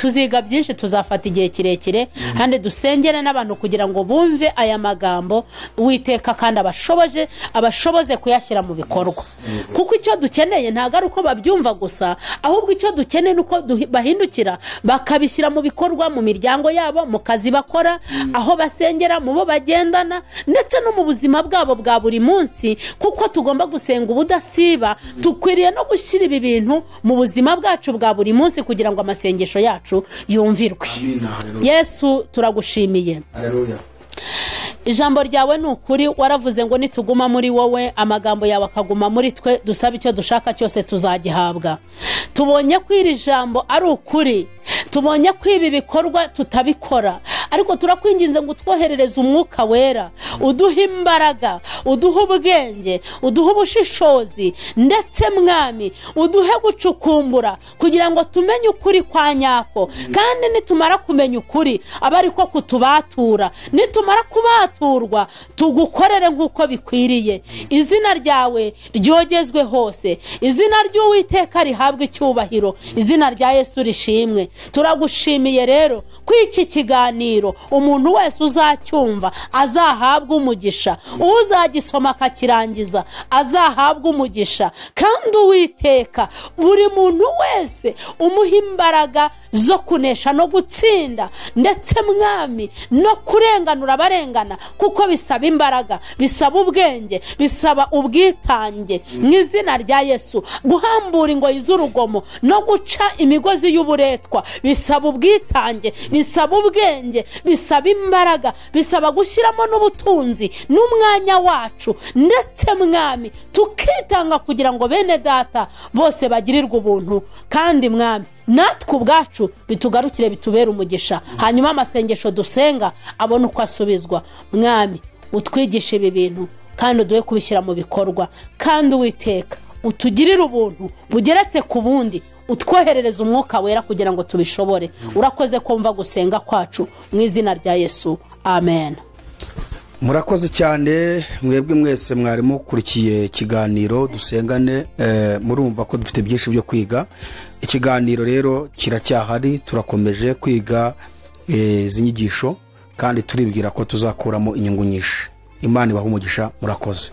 Tuziga byinshi, tuzafata igihe kirekire, kandi dusengere n'abantu kugira ngo bumve aya magambo Uwiteka, kandi abashoboze kuyashyira mu bikorwa. Kuko icyo dukeneye ntabwo ari uko babyumva gusa, ahubwo icyo dukeneye nuko bahindukira bakabishyira mu bikorwa, mu miryango yabo, mu kazi bakora, aho basengera, mu bo bagendana, ndetse no mu buzima bwabo bwa buri munsi. Kuko tugomba gusenga ubudasiba, dukwiriye no gushyira ibi bintu mu buzima bwacu bwa buri munsi kugira ngo amasengesho yacu yumvirwe. Yesu, turagushimiye. Ijambo ryawe ni ukuri, waravuze ngo nituguma muri wowe, amagambo yawe akaguma muri twe, dusaba icyo dushaka cyose tuzagihabwa. Tubonye ko iri jambo ari ukuri, tubonye ko ibi bikorwa tutabikora, ariko turakwinginze ngo utwoherereze umwuka wera, uduhe imbaraga, uduhe ubwenge, uduhe ubushishozi, ndetse mwami uduhe gucukumbura kugira ngo tumenye ukuri kwa nyako. Kandi nitumara kumenya ukuri aba ariko kutubatura, nitumara kubaturwa tugukorere nk'uko bikwiriye. Izina ryawe ryogezwe hose, izina ry'Uwiteka rihabwe icyubahiro, izina rya Yesu rishimwe. Turagushimiye rero ko iki kiganiro umuntu wese uzacyumva azahabwa umugisha, uzagisoma akakirangiza azahabwa umugisha. Kandi Uwiteka buri muntu wese umuha imbaraga zo kunesha no gutsinda, ndetse mwami no kurenganura abarengana, kuko bisaba imbaraga, bisaba ubwenge, bisaba ubwitange. Mu izina rya Yesu, guhambura ingoyi z'urugomo no guca imigozi y'uburetwa bisaba ubwitange, bisaba ubwenge, bisaba imbaraga, bisaba gushyiramo n'ubutunzi n'umwanya wacu, ndetse mwami tukitanga kugira ngo bene data bose bagirirwe ubuntu. Kandi mwami natwe ubwacu bitugarukire, bitubere umugisha, hanyuma amasengesho dusenga abone uko asubizwa. Mwami utwigishe ibi bintu kandi uduhe kubishyira mu bikorwa, kandi Uwiteka utugirire ubuntu bugeretse ku bundi, Utwoherereze Umwuka Wera kugira ngo tubishobore. Urakoze kumva gusenga kwacu mu izina rya Yesu, amen. Murakoze cyane mwebwe mwese mwari mukurikiye ikiganiro Dusengane. Murumva ko dufite byinshi byo kwiga. Ikiganiro rero kiracyahari, turakomeje kwiga izi nyigisho kandi turibwira ko tuzakuramo inyungu nyinshi. Imana ibahe umugisha, murakoze.